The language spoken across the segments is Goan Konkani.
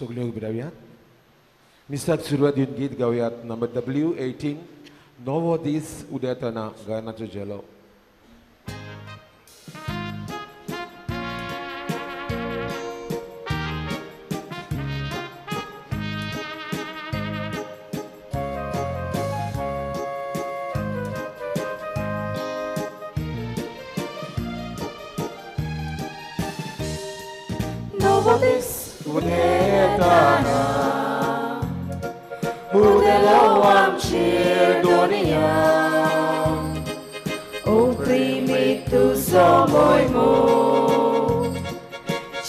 सगळ्यो उबी रावयात. मिसाक सुरवात दिवन गीत गावयात नंबर W18 नवो दीस उदेतना गायनाचो झेलो. Novo दीस उदेतना उदेलो आमचेर दुनिया oprimi तुजो मोयमो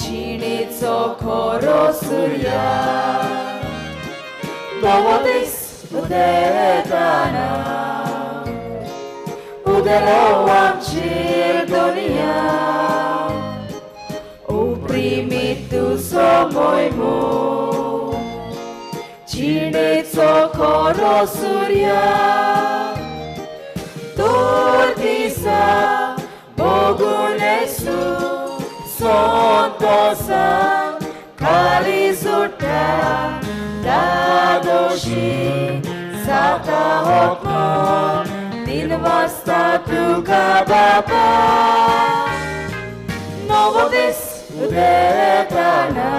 जिणेचो खरो सुर्या. नवो दीस उदेतना उदेलो आमचेर दुनिया oprimi तुजो मोयमो जिणेचो खरो सुर्या. तोर दिसा भोगून येसू संतोसान खाली सुट्टा दादोशी जाता हुकमो 3 वाजता तुका बाबा. नवो दीस उदेतना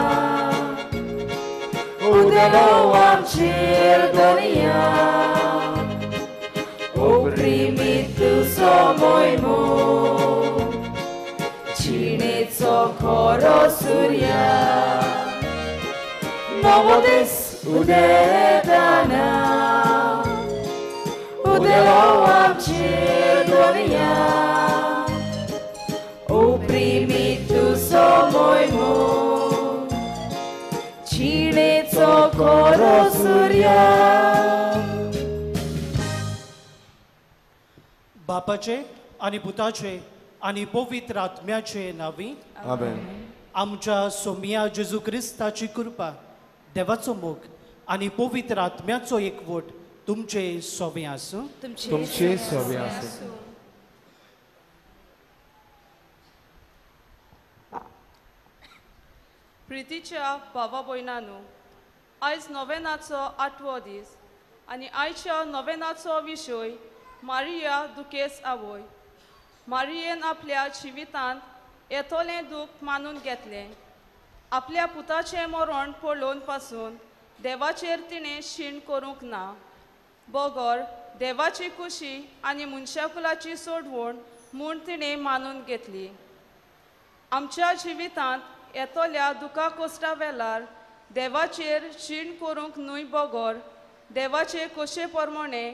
उदेलो आमचेर दुनिया oprimi तुजो मोयमो जिणेचो खरो सुर्या. नवो दीस उदेतना उदेलो आमचेर दुनिया oprimi तुजो मोयमो जिणेचो खरो सुर्या. बापाचे आनी पुताचे आनी पवित्र आत्म्याचे नांवी आमेन. आमच्या सोमिया जेजू क्रिस्ताची कृपा, देवाचो मोग आनी पवित्र आत्म्याचो एकवट तुमचे सोवे आसूं. तुमचे सोवे आसूं. प्रितीच्या भावा भयणांनो, आयज नोवेनाचो 8वो दीस आनी आयच्या नोवेनाचो विशय मारिया दुखेस आवय. मारियेन आपल्या जिवितांत येतलें दूख मानून घेतलें. आपल्या पुताचें मरण पळोवन पासून देवाचेर तिणें शीण करूंक ना, बगर देवाची खुशी आनी मनशाकुलाची सोडवण म्हूण तिणें मानून घेतली. आमच्या जिवितांत येतल्या दुखा कोश्टा वेळार देवाचेर शीण करूंक न्हय, बगर देवाचे खोशे प्रमाणे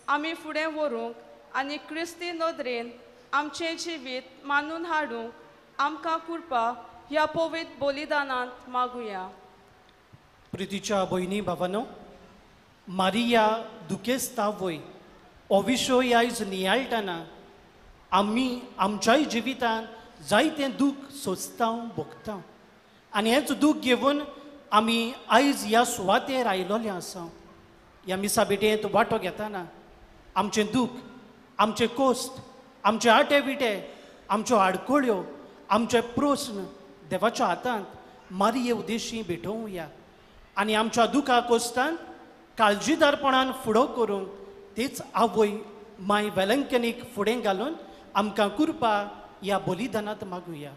आमी फुडें व्हरूंक आनी क्रिस्ती नदरेन आमचें जिवीत मानून हाडूंक आमकां कृपा ह्या पवित्र बलिदानांत मागुया. प्रितीच्या भयणी भावानो, मारिया दुखेस्त आवय हो विशय आयज नियाळटना आमी आमच्याय जिवितांत जायतें दूख सोंसता, भोगता आनी हेंच दूख घेवन आमी आयज ह्या सुवातेर आयलोले आसा. ह्या मिसा भेटेंत वांटो घेतना आमचें दूख, आमचें कोश्ट, आमचे आटे विटे, आमच्यो आडखळ्यो, आमचे प्रस्न देवाच्या हातांत मारिये उदेशी भेटोवया आनी आमच्या दुखा कोश्टान काळजीदारपणान फुडो करूंक तेच आवय माय वेलंकनीक फुडें घालून आमकां कृपा ह्या बलिदानांत मागुया.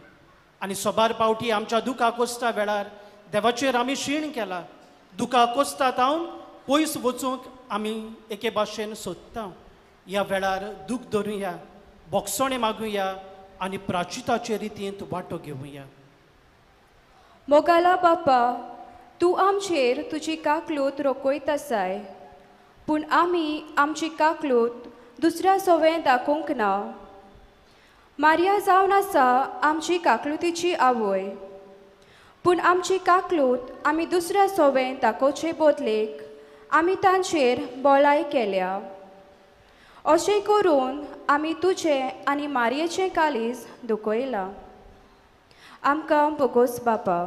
आनी सोबार पावटी आमच्या दुखा कोश्टा वेळार देवाचेर आमी शीण केला, दुखा कोश्टांत हांव पयस वचूंक आमी एके भाशेन सोदता. ह्या वेळार दूख धरुया, बोगसणें मागुया आनी प्राचिताचे रितींत वांटो घेवया. मोगाला बापा, तूं आमचेर तुजी काकलूत रोखयत आसाय, पूण आमी आमची काकलूत दुसऱ्या सोवें दाखोवंक ना. मारिया जावन आसा आमची काकलुतीची आवय, पूण आमची काकलूत आमी दुसऱ्या सोवें दाखोवचे बदलेक आमी तांचेर बोलाय केल्या. अशें करून आमी तुजें आनी मारयेचें काळीज दुखयलां. आमकां भोगोस बापा.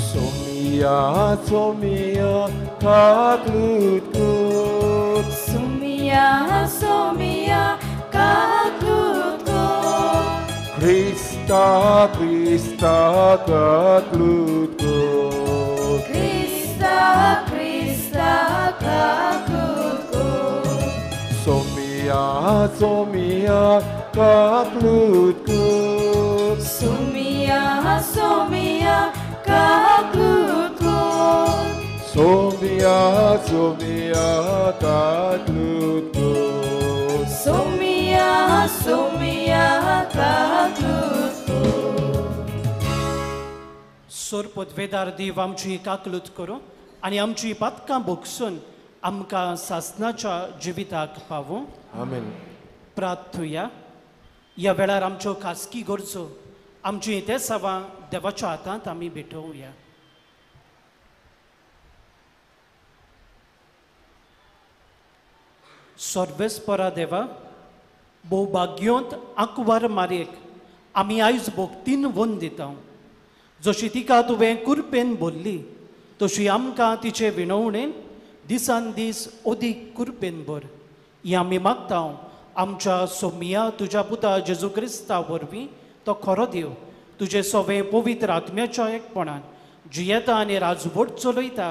सोमिया सोमिया काकलूत कर, सोमिया सोमिया काकलूत कोर. क्रिस्ता क्रिस्ता काकलूत कोर. क्रिस्ता क्रिस्ता काकलूत कोर. सोमिया सोमिया काकलूत कोर. सोमिया सोमिया काकलूत कोर. सोमिया सोमिया काकलूत कोर. सोमिया सोमिया काकलूत कोर. सोरपदवेदार देव आमची काकलूत करूं आनी आमची पातकां भोगसून आमकां सासनाच्या जिविताक पावूं. आमेन. प्रार्थुया. ह्या वेळार आमच्यो खासगी गरजो आमची तेसावां देवाच्या हातांत आमी भेटोवया. सर्वेस्परा देवा, भोवभाग्योंत आंकवार मारयेक आमी आयज भोक्तीन वन दिता. जशी तिका तुवें कुरपेन भरली तशी आमकां तिचे विणवणेन दिसान दीस अदीक कुरपेन भर. ही आमी मागता आमच्या सोमिया तुज्या पुता जेजू क्रिस्ता वरवीं, तो खरो देव तुजे सवे पवित्र आत्म्याच्या एकपणान जियेता आनी राजवट चलयता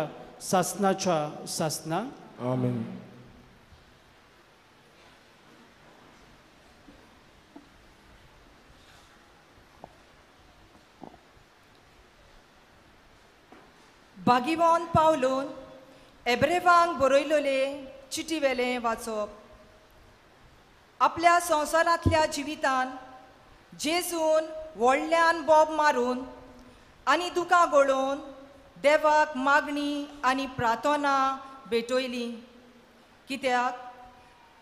सासनाच्या सासना. आमेन. बागीवान पावलून एब्रेवांक बरयलोले चिटी वेलें वाचप. आपल्या संवसारांतल्या जिवितान जेजून व्हडल्यान बोब मारून आनी दुकां गळोवन देवाक मागणी आनी प्रार्थना भेटयली, कित्याक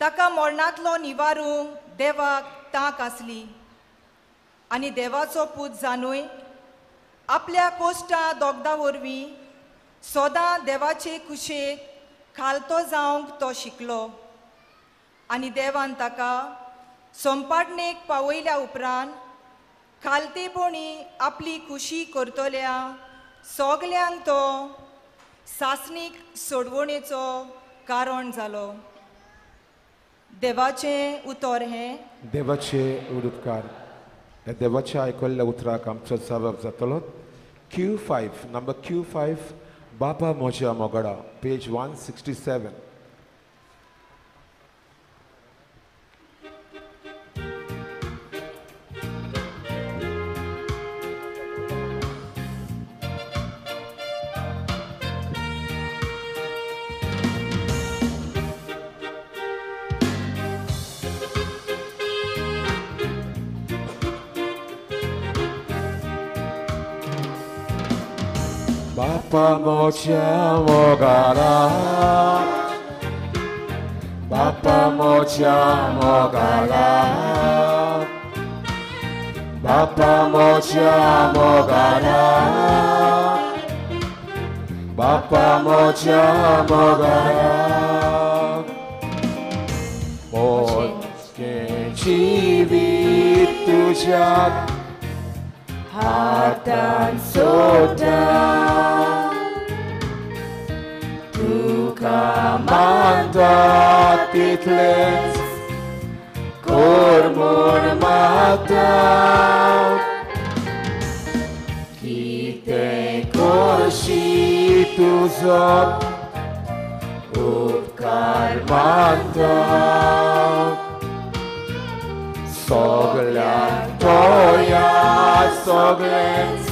ताका मरणांतलो निवारूंक देवाक तांक आसली. आनी देवाचो पूत जानूय आपल्या कोश्टां दोगदां वरवीं सदां देवाचे कुशेक खालतो जावंक तो शिकलो. आनी देवान ताका संपाडणेक पावयल्या उपरांत खालतेपणी आपली खुशी करतल्या सगल्यांक तो सासणीक सोडवणेचो कारण जालो. देवाचें उतर हें. देवाचे उपकार. ह्या देवाच्या आयकल्ल्या उतराक आमचो जबाब जातलो. Q5, number Q5, बापा म्हज्या मोगडा, पेज 167. बापा म्हज्या मोगारा, बापा म्हज्या मोगारा, बापा म्हज्या मोगारा, बापा म्हज्या मोगारा. मोजकें जिवीत तुज्या हातान सोडटा, तुका मानता तितलेंच कोर म्हूण मागता. कितें करशी तुजो उपकार मानता. सगल्यांक तोया सगळेंच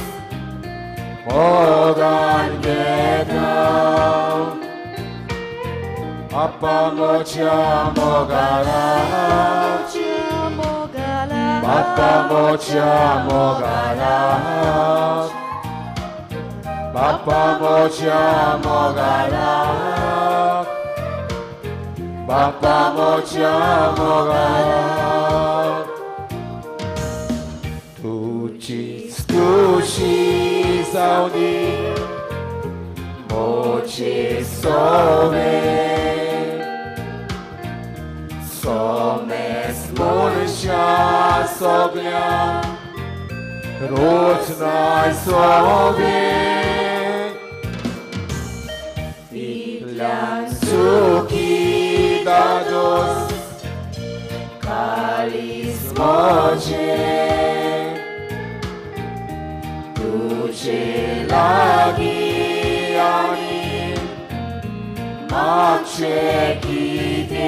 मोगान घेता. बापा म्हज्या मोगारा, बापा म्हज्या मोगारा, बापा म्हज्या मोगारा, बापा म्हज्या मोगारा. तुजीच खुशी जावंदी म्हजे सोवे, सोमेस मनशा सगल्या रोज नाय सोवे. इतल्यान सुखी दादोस मोजे तुझे लागी आनी मागचें कितें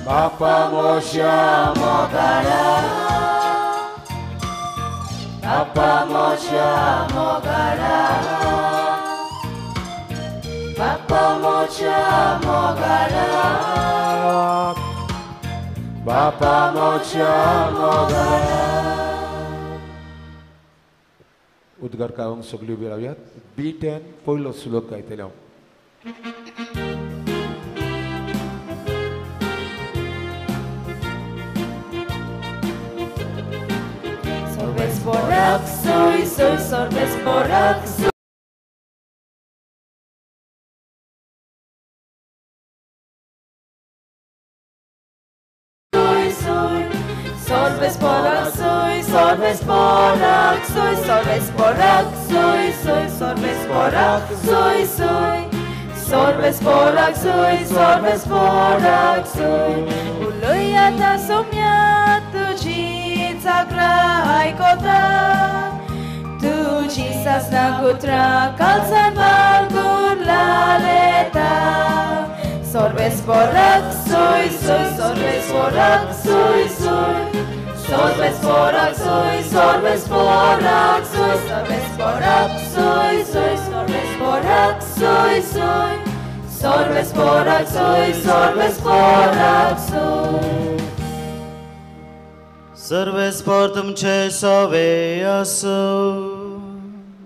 बापा मोज्या मोगाळा बापा मोज्या मोगाळा बापा मोज्या मोगाळा बापा मोज्या मोगाळा. उद्गार कावंक सगळी उबी रावयात. B10 पयलो श्लोक गायतले हांव. Sorbes borak soy soy sorbes borak soy soy sorbes borak soy sorbes borak soy sorbes borak soy soy sorbes borak soy soy sorbes borak soy sorbes borak soy उलयता सोम्या तुजी चाकरां आयकता तुजी सासना गुत्रां कालसान बालगून लालेता सोर्बेस बोराक सोय सोय सोर्बेस बोराक सोय सोय सोर्बेस बोराक सोय सोर्बेस बोराक सोय सोर्बेस बोराक सोय सोय सोर्बेस बोराक सोय सोय सोर्बेस बोराक सोय सोर्बेस बोराक सोय. सर्वेस्पर तुमचे सवे आसूं.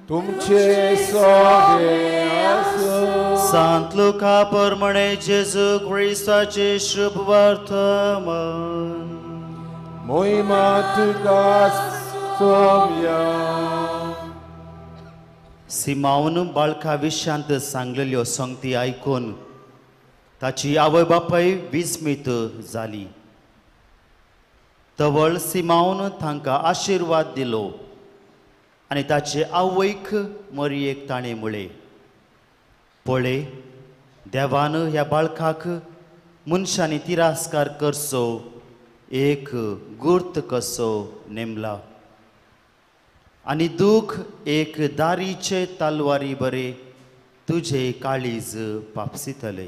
तुमचे सवे आसूं. सांत लुका प्रमाणे जेजू क्रिस्ताचे शुभ वर्तमान. मोहिमा तुका सोम्या. सिमावन बाळका विशांत सांगलेल्यो संगती आयकून ताची आवय बापाय विस्मीत जाली. तवळ सिमावन तांकां आशिर्वाद दिलो आनी ताचे आवयक मरयेक ताणें म्हळें, पळय देवान ह्या बाळकाक मनशांनी तिरस्कार करचो एक गुर्त कसो नेमला आनी दूख एक दारीचे तलवारी बरे तुजे काळीज पापसितले.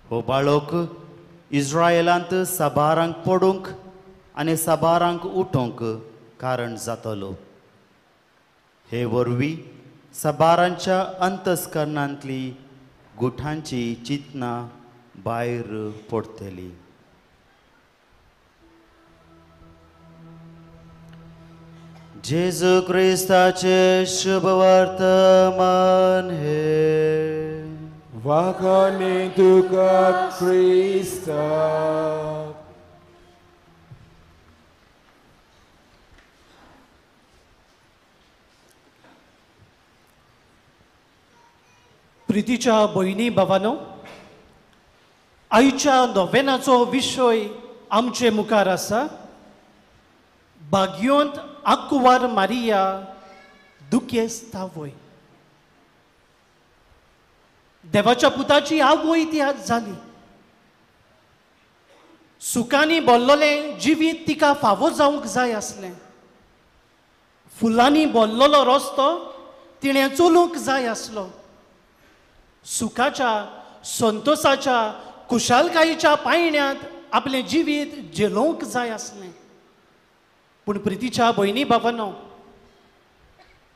हो बाळक इज्रायलांत साबारांक पडूंक आनी साबारांक उठोवंक कारण जातलो. हे वरवीं साबारांच्या अंतस्करणांतली गुठांची चिंतना भायर पडटली. जेजू क्रिस्ताचे शुभ वर्तमान हे. वाखाणी तुका क्रिस्ता. प्रितीच्या भयणी भावानो, आयच्या नोवेनाचो विशय आमचे मुखार आसा. बाग्योंत आकुवार मारिया दुखेस्त आवय. देवाच्या पुताची आवय ती आज जाली. सुखांनी बोल्लोलें जिवीत तिका फावो जावंक जाय आसलें. फुलांनी बोल्लोलो रस्तो तिणें चलूंक जाय आसलो. सुखाच्या, संतोसाच्या, खुशालकायेच्या पायण्यांत आपलें जिवीत झेलोवंक जाय आसलें. पूण प्रितीच्या भयणी बाबांनो,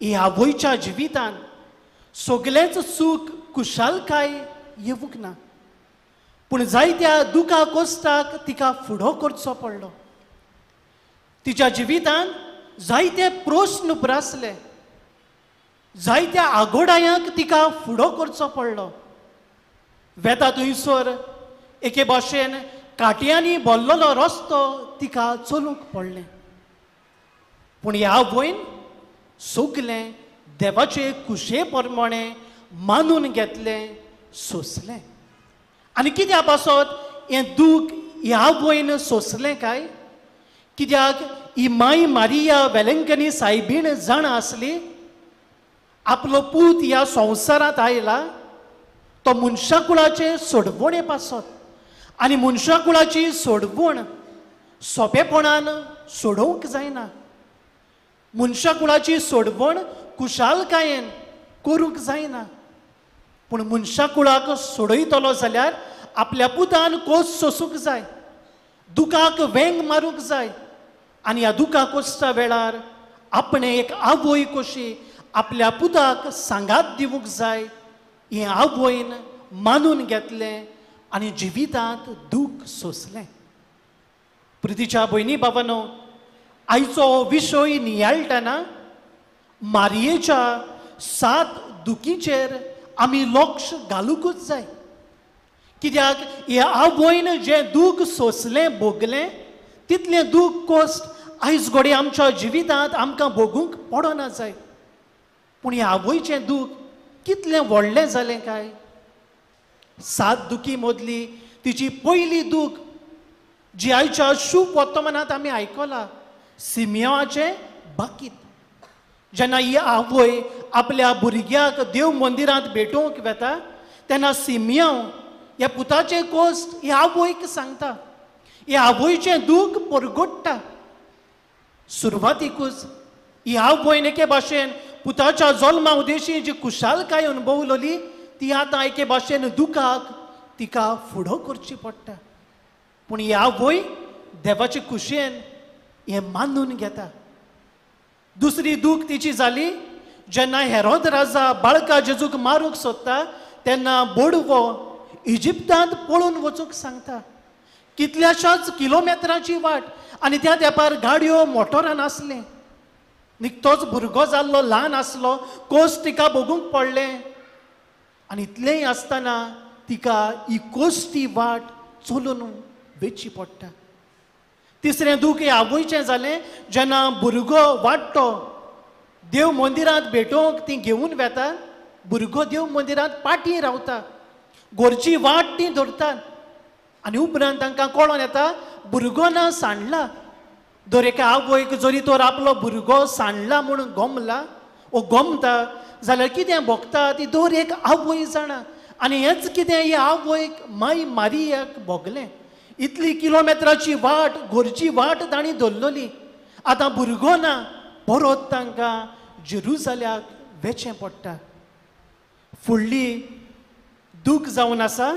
ह्या आवयच्या जिवितान सगळेंच सूख खुशालकाय येवंक ना, पूण जायत्या दुखा कोश्टाक तिका फुडो करचो पडलो. तिच्या जिवितान जायते प्रस्न उप्रासले, जायत्या आगोडायांक तिका फुडो करचो पडलो. वेता थंयसर एके भाशेन काटयांनी भरलेलो रस्तो तिका चलूंक पडलें. पूण ह्या आवयन सगलें देवाचे खुशे प्रमाणे मानून घेतलें, सोंसलें. आनी कित्या पासत हें दूख ह्या आवयन सोंसलें काय? कित्याक ही माय मारिया वेलंकनी सायबीण जाणा आसली आपलो पूत ह्या संवसारांत आयला तो मनशाकुळाचे सोडवणे पासत आनी मनशाकुळाची सोडवण सोंपेपणान सोडोवंक जायना. मनशाकुळाची सोडवण कुशालकायेन करूंक जायना. पूण मनशाकुळाक सोडयतलो जाल्यार आपल्या पुतान कोस सोसूंक जाय, दुखाक वेंग मारूंक जाय. आनी ह्या दुखा कोसच्या वेळार आपणें एक आवय कशी आपल्या पुताक सांगात दिवंक जाय हें आवयन मानून घेतलें आनी जिवितांत दूख सोंसलें. प्रितीच्या भयणी बाबानो, आयचो विशय नियाळटना मारयेच्या 7 दुखीचेर आमी लक्ष घालूंकूच जाय. कित्याक हे आवयन जें दूख सोंसलें भोगलें तितलें दूख कोश्ट आयज घडये आमच्या जिवितांत आमकां भोगूंक पडना जाय. पूण हे आवयचें दूख कितलें व्हडलें जालें काय? 7 दुखी मदली तिची पयली दूख जी आयच्या शुभ वर्तमानांत आमी आयकला, सिमियांवाचें बाकीत. जेन्ना ही आवय आपल्या भुरग्याक देव मंदिरांत भेटोवंक वेता तेन्ना सिमियांव ह्या पुताचें कोश्ट ह्या आवयक सांगता, ह्या आवयचें दूख परगट्टा. सुरवातीकूच ही आवयन एके भाशेन पुताच्या जल्मा उदेशी जी कुशालकाय अनुभवलोली ती आतां एके भाशेन दुखाक तिका फुडो करची पडटा. पूण ही आवय देवाचे खुशयेन हें मानून घेता. दुसरी दूख तिची जाली जेन्ना हेरोद राजा बाळका जेजूक मारूंक सोदता तेन्ना बोडवो इजिप्तांत पळून वचूंक सांगता. कितल्याशाच किलोमेत्राची वाट आनी त्या तेंपार गाडयो मोटरां नासलें. निकतोच भुरगो जाल्लो, ल्हान आसलो, कोस तिका भोगूंक पडलें. आनी इतलेंय आसतना तिका ही कोश्टी वाट चलून वेची पडटा. तिसरें दूख हें आवयचें जालें जेन्ना भुरगो वाडटो देव मंदिरांत भेटोवंक ती घेवन वेता, भुरगो देव मंदिरांत पाटी रावता, घरची वाट ती धरतात आनी उपरांत तांकां कळोन येता भुरगो ना सांडला. दर एका आवयक जरी तर आपलो भुरगो सांडला म्हूण गोमला वो गोमता जाल्यार कितें भोगता ती दर एक आवय जाणा. आनी हेंच कितें ही आवयक माय मारियाक भोगलें. इतली किलोमेत्राची वाट, घरची वाट तांणी धरलोली, आतां भुरगो ना, परत तांकां जेरुजाल्याक वेचें पडटा. फुडली दूख जावन आसा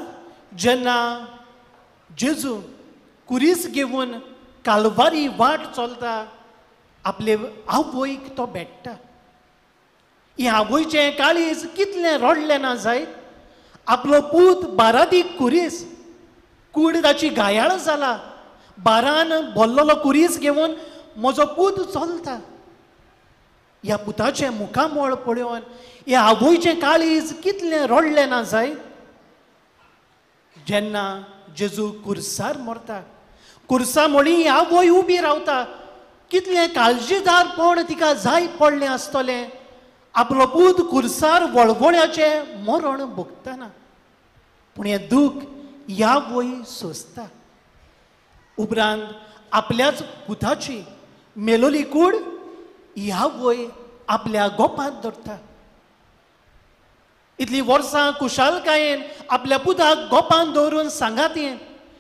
जेन्ना जेजू कुरीस घेवन कालवारी वाट चलता, आपले आवयक तो भेट्टा. ही आवयचें काळीज कितलें रडलें ना जायत. आपलो पूत बारादीक कुरीस, कूड ताची घायाळ जाला, बारान भरलेलो कुरीस घेवन म्हजो पूत चलता. ह्या पुताचें मुखामळ पळोवन ह्या आवयचें काळीज कितलें रडलें ना जायत. जेन्ना जेजू कुर्सार मरता, कुर्सा मोळी ही आवय उबी रावता, कितलें काळजीदारपण तिका जाय पडलें आसतलें. आपलो पूत कुर्सार वळवळ्याचें मरण भोगतना, पूण हें दूख ह्या आवय सोंसता. उपरांत आपल्याच पुताची मेलोली कूड ही आवय आपल्या गोपांत धरता. इतलीं वर्सां कुशालकायेन आपल्या पुताक गोपांत दवरून सांगात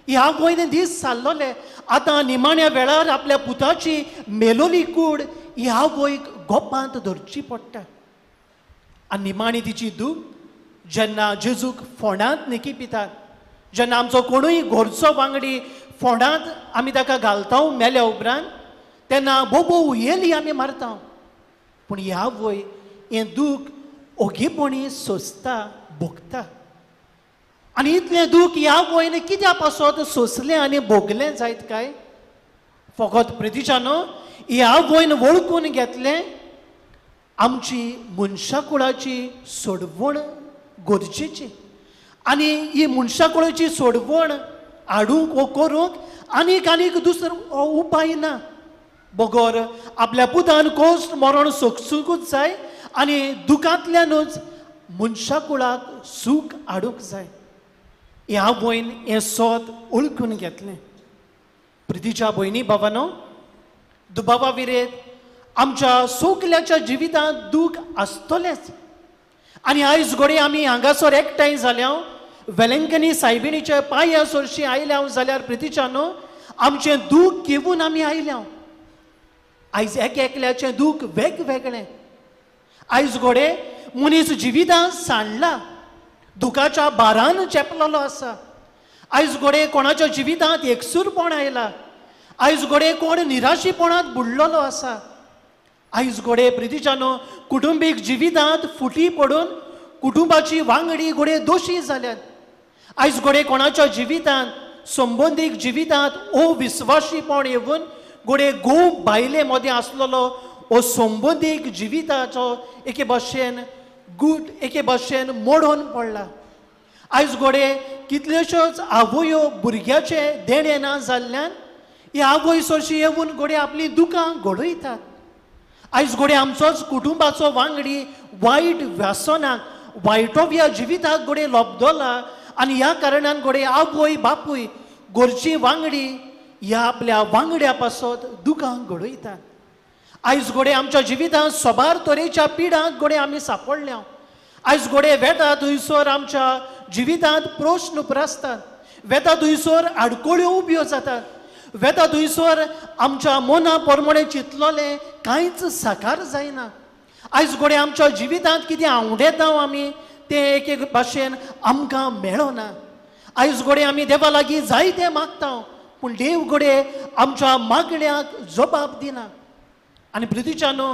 ह्या आवयन दीस सारलोले, आतां निमाण्या वेळार आपल्या पुताची मेलोली कूड ह्या आवयक गोपांत धरची पडटा. आनी निमाणी तिची दूख जेन्ना जेजूक फोंडांत निकी पितात, जेन्ना आमचो कोणूय घरचो वांगडी फोंडांत आमी ताका घालता मेल्या उपरांत तेन्ना बोबो उयेली आमी मारता, पूण ह्या आवय हें दूख ओगीपणी सोंसता, भोगता. आनी इतलें दूख ह्या आवयन कित्या पासत सोंसलें आनी भोगलें जायत काय? फकत प्रतिच्यानो ह्या आवयन वळखून घेतलें आमची मनशाकुळाची सोडवण गरजेची आनी ही मनशाकुळाची सोडवण हाडूंक वो करूंक आनीक आनीक दुसरो उपाय ना बगर आपल्या पुतान कोश्ट मरण सोंसूंकूच जाय आनी दुखांतल्यानूच मनशाकुळाक सूख हाडूंक जाय. ह्या आवयन हें सोद वळखून घेतलें. प्रितीच्या भयणी बाबानो, दुबावा विरेत आमच्या सोकल्याच्या जिवितांत दूख आसतलेंच आनी आयज घडये आमी हांगासर एकठांय जाल्या वेलंकनी सायबिणीच्या पांया सरशी आयल्या जाल्यार प्रितीच्यानो आमचें दूख घेवन आमी आयल्या. आयज एक एकल्याचें दूख वेगवेगळें. आयज घोडे मनीस जिवितांत सांडला, दुखाच्या भारान चेपलेलो आसा. आयज घोडे कोणाच्या जिवितांत एकसूरपण आयला. आयज घोडे कोण निराशीपणांत बुडलेलो आसा. आयज घोडे प्रितीच्यानो कुटुंबीक जिवितांत फुटी पडून कुटुंबाची वांगडी घोडे दोशी जाल्यात. आयज घोडे कोणाच्या जिवितांत संबंदीक जिवितांत अविस्वाशीपण येवन घोडे घोव बायले मदें आसलेलो ओ संबंदीक जिविताचो एके भाशेन गूट एके भाशेन मोडून पडला. आयज घोडे कितल्योश्योच आवयो भुरग्याचें देणें ना जाल्ल्यान ही आवय सरशी येवन घोडे आपली दुकां घडयतात. आयज घोडे आमचोच कुटुंबाचो वांगडी वायट व्यसनाक वायटोव्या जिविताक घोडे लोबदोला आनी ह्या कारणान घोडे आवय बापूय घरची वांगडी ह्या आपल्या वांगड्या पासत दुकां घडयतात. आयज घोडे आमच्या जिवितांत सोबार तरेच्या पिडांक घोडे आमी सापडल्या. आयज घोडे वेता थंयसर आमच्या जिवितांत प्रश्न उप्रासतात, वेता थंयसर आडकोळ्यो उब्यो जातात, वेता थंयसर आमच्या मना परमणे चिंतलोलें कांयच साकार जायना. आयज घोडे आमच्या जिवितांत कितें आंवडेता आमी तें एक एक भाशेन आमकां मेळना. आयज घोडे आमी देवा लागीं जायतें मागता पूण देव घोडे आमच्या मागण्याक जबाब दिना. आनी प्रितीच्यानो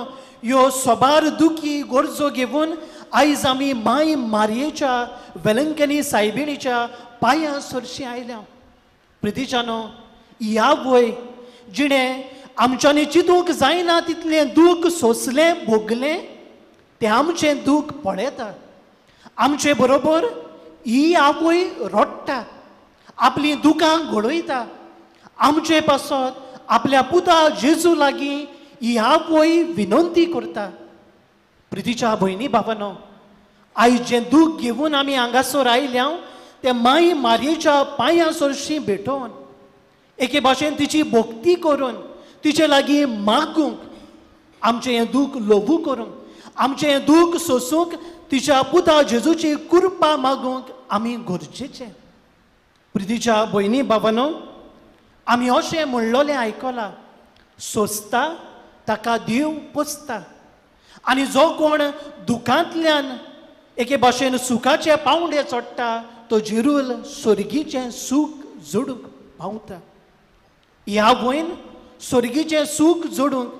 ह्यो सोबार दुखी गरजो घेवन आयज आमी माय मारयेच्या वेलंकनी सायबिणीच्या पांयां सरशी आयल्या. प्रितीच्यानो ह्या वय जिणें आमच्यांनी चिंतूंक जायना तितलें दूख सोंसलें भोगलें तें आमचें दूख पळयता. आमचे बरोबर ही आवय रडटा, आपलीं दुकां घडयता. आमचे पासत आपल्या पुता जेजू लागीं ही आवय विनंती करता. प्रितीच्या भयणी भावानो आयज जें दूख घेवन आमी हांगासर आयल्या तें माय मारयेच्या पांयां सरशी भेटोवन एके भाशेन तिची भक्ती करून तिचे लागीं मागूंक आमचें हें दूख ल्हवू करूंक आमचें हें दूख सोसूंक तिच्या पुता जेजूची कृपा मागूंक आमी गरजेचें. प्रितीच्या भयणी भावानो आमी अशें म्हणलोलें आयकलां, सोंसता ताका देव पोसता. आनी जो कोण दुखांतल्यान एके भाशेन सुखाचे पावंडे चडटा तो जिरूल सोर्गीचें सूख जोडूंक पावता. ह्या वयन सोर्गीचें सूख जोडूंक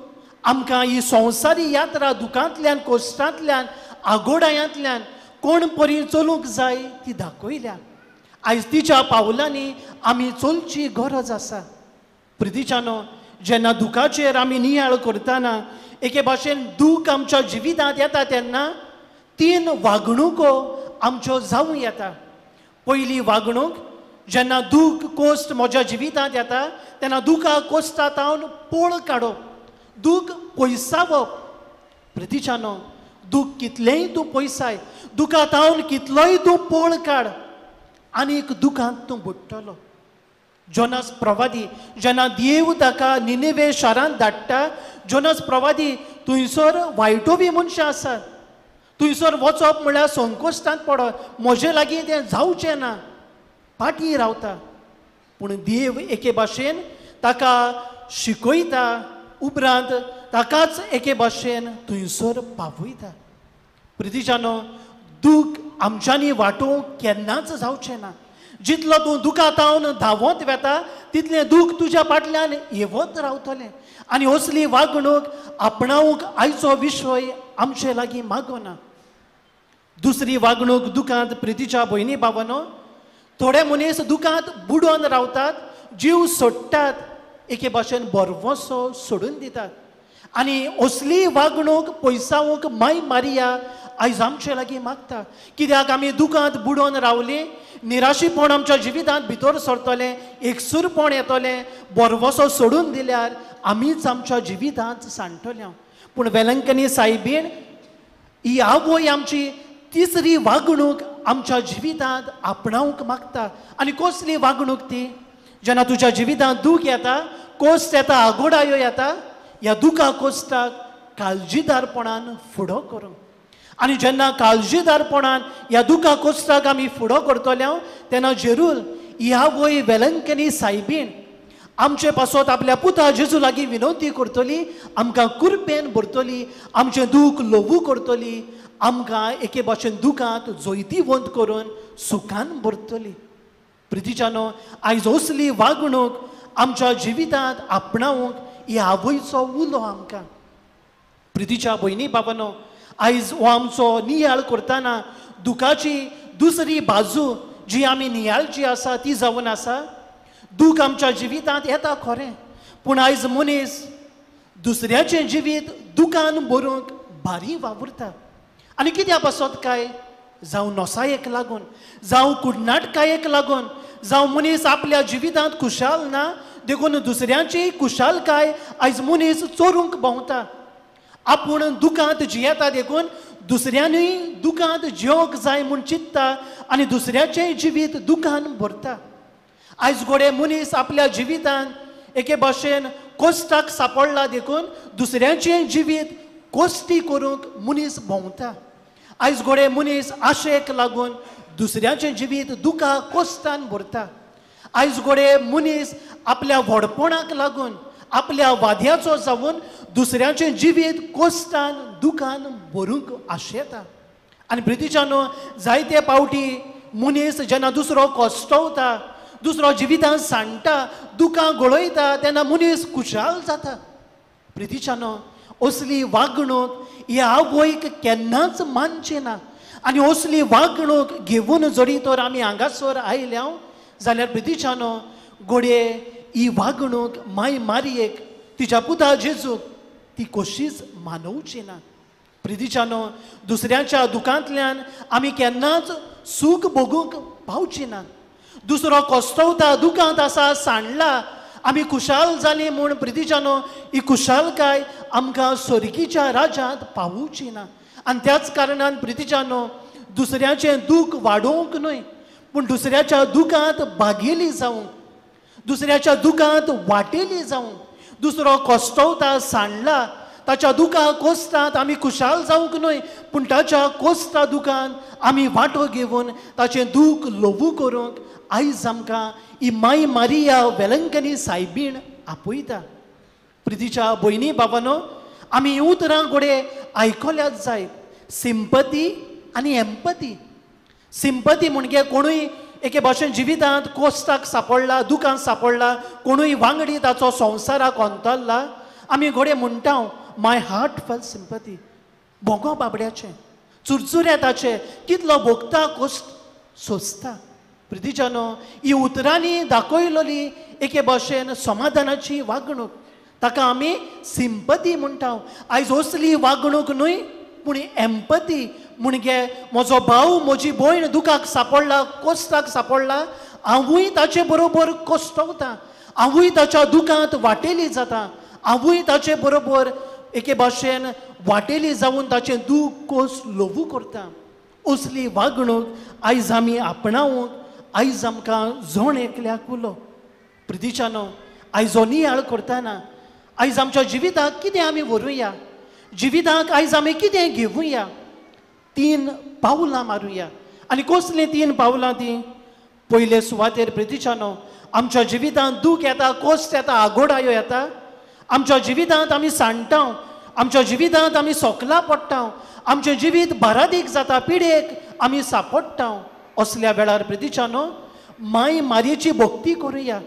आमकां ही संवसारी यात्रा दुखांतल्यान कोश्टांतल्यान आगोडायांतल्यान कोण परी चलूंक जाय ती दाखयल्या. आयज तिच्या पावलांनी आमी चलची गरज आसा. प्रितीच्यानो जेन्ना दुखाचेर आमी नियाळ करतना एके भाशेन दूख आमच्या जिवितांत येता तेन्ना तीन वागणुको आमच्यो जावं येता. पयली वागणूक, जेन्ना दूख कोश्ट म्हज्या जिवितांत येता तेन्ना दुखा कोश्टांत पळ काडप, दूख पयसावप. प्रितीच्यानो दूख कितलेंय तूं पयसाय, दुखांत कितलोय तूं पळ काड आनीक दुखांत तूं बुडटलो. जोनास प्रवादी जेन्ना देव ताका निनेवे शारांत धाडटा, जोनास प्रवादी थंयसर वायटोवी मनशां आसात, थंयसर वचप म्हळ्यार संकोश्टांत पडप, म्हजे लागीं तें जावचें ना, फाटीं रावता. पूण देव एके भाशेन ताका शिकयता, उपरांत ताकाच एके भाशेन थंयसर पावयता. प्रितीच्यानो दूख आमच्यांनी वांटोवंक केन्नाच जावचें ना. जितलो तूं दुखांत धांवत वेता तितलें दूख तुज्या फाटल्यान येवत रावतलें. आनी असली वागणूक आपणावंक आयचो विशय आमचे लागीं मागना. दुसरी वागणूक दुखांत प्रितीच्या भयणी भावानो, थोडे मनीस दुखांत बुडोन रावतात, जीव सोडटात, एके भाशेन बरवसो सोडून दितात. आनी असली वागणूक पयसावंक माय मारिया आयज आमचे लागीं मागता. कित्याक आमी दुखांत बुडोन रावलीं, निराशीपण आमच्या जिवितांत भितर सरतलें, एकसूरपण येतलें, बरवसो सोडून दिल्यार आमीच आमच्या जिवितांत सांडटले. पूण वेलंकनी सायबीण ही आवय आमची तिसरी वागणूक आमच्या जिवितांत आपणावंक मागता. आनी कसली वागणूक ती? जेन्ना तुज्या जिवितांत दूख येता, कोश्ट येता, आगोडायो येता, ह्या दुखा कोश्टाक काळजीदारपणान फुडो करूंक आनी जेन्ना काळजीदारपणान ह्या दुखा कोश्टाक आमी फुडो करतले तेन्ना जेरूल ह्या वय वेलंकनी सायबीण आमचे पासत आपल्या पुता जेजू लागीं विनवती करतली, आमकां कुरपेन भरतली, आमचें दूख ल्हवू करतली, आमकां एके भाशेन दुखांत जैतिवंत करून सुखान भरतली. प्रितीच्यानो, आयज असली वागणूक आमच्या जिवितांत आपणावंक ही आवयचो उलो आमकां. प्रितीच्या भयणी बाबानो, आयज हो आमचो नियाळ करतना दुखाची दुसरी बाजू जी आमी नियाळची आसा ती जावन आसा दूख आमच्या जिवितांत येता खरें, पूण आयज मनीस दुसऱ्याचें जिवीत दुखान भरूंक भारी वावुरता. आनी कित्या पासत काय, जावं नोसायेक लागून, जावं कुडनाटकायेक लागून, जावं मनीस आपल्या जिवितांत खुशाल ना देखून दुसऱ्यांची खुशालकाय आयज मनीस चोरूंक भोंवता. आपूण दुखांत जियेता देखून दुसऱ्यांनी दुखांत जियोंक जाय म्हूण चिंतता आनी दुसऱ्याचें जिवीत दुखान भरता. आयज घोडे मनीस आपल्या जिवितांत एके भाशेन कोश्टाक सापडला देखून दुसऱ्यांचें जिवीत कोश्टी करूंक मनीस भोंवता. आयज घोडे मनीस आशेक लागून दुसऱ्यांचें जिवीत दुखा कोश्टान भरता. आयज घोडे मनीस आपल्या व्हडपणाक लागून, आपल्या वाद्याचो जावन दुसऱ्यांचें जिवीत कोश्टान दुखान भरूंक आशेता. आनी प्रितीच्यानो, जायते पावटी मनीस जेन्ना दुसरो कोश्टवता, दुसरो जिवितान सांडटा, दुखां गळयता तेन्ना मनीस खुशाल जाता. प्रितीच्यानो, असली वागणूक ह्या आवयक केन्नाच मानचें ना. आनी असली वागणूक घेवन जरी तर आमी हांगासर आयल्या जाल्यार प्रितीच्यानो, घडये ही वागणूक माय मारयेक, तिच्या पुता जेजूक ती कशीच मानवची ना. प्रितीच्यानो, दुसऱ्यांच्या दुखांतल्यान आमी केन्नाच सूख भोगूंक पावची ना. दुसरो कोश्टवता, दुखांत आसा, सांडला, आमी खुशाल जाली म्हूण प्रितीच्यानो ही खुशालकाय आमकां स्वर्गीच्या राज्यांत पावोवची ना. आनी त्याच कारणान प्रितीच्यानो, दुसऱ्याचें दूख वाडोवंक न्हय पूण दुसऱ्याच्या दुखांत भागेली जावंक, दुसऱ्याच्या दुखांत वाटेली जावंक, दुसरो कोश्टवता, सांडला, ताच्या दुखा कोश्टांत आमी खुशाल जावंक न्हय पूण ताच्या कोश्टा दुखांत आमी वांटो घेवन ताचें दूख ल्हवू करूंक आयज आमकां ही माय मारिया वेलंकनी सायबीण आपयता. प्रितीच्या भयणी बाबानो, आमी हीं उतरां घडये आयकल्यात जायत, सिंपती आनी एम्पती. सिंपती म्हणजे कोणूय एके भाशेन जिवितांत कोश्टाक सापडला, दुखांत सापडला, कोणूय वांगडी ताचो संवसाराक अंतरला, आमी घडये म्हणटा माय हार्ट फेल सिंपती, भोगो बाबड्याचें, चुरचुऱ्या ताचें, कितलो भोगता, कोश्ट सोंसता. प्रितीच्यानो, ही उतरांनी दाखयलोली एके भाशेन समाधानाची वागणूक, ताका आमी सिंपती म्हणटा. आयज असली वागणूक न्हय पूण एम्पती म्हणजे म्हजो भाव, म्हजी भयण दुखाक सापडला, कोश्टाक सापडला, हांवूय ताचे बरोबर कोश्टवता, हांवूय ताच्या दुखांत वाटेली जाता, हांवूय ताचे बरोबर एके भाशेन वाटेली जावन ताचें दूख कोश्ट ल्हवू करता. असली वागणूक आयज आमी आपणावंक आयज आमकां जण एकल्याक उलो. प्रितीच्यानो, आयज हो नियाळ करतना आयज आमच्या जिविताक कितें आमी व्हरुया, जिविताक आयज आमी कितें घेवया, तीन पावलां मारुया. आनी कसलीं तीन पावलां तीं? पयले सुवातेर प्रितीच्यानो, आमच्या जिवितांत दूख येता, कोश्ट येता, आगोडायो येता, आमच्या जिवितांत आमी सांडटा, आमच्या जिवितांत आमी सोकला पडटा, आमचें जिवीत बारादीक जाता, पिडेक आमी सापडटा. असल्या वेळार प्रितीच्यानो, माय मारयेची भक्ती करुया,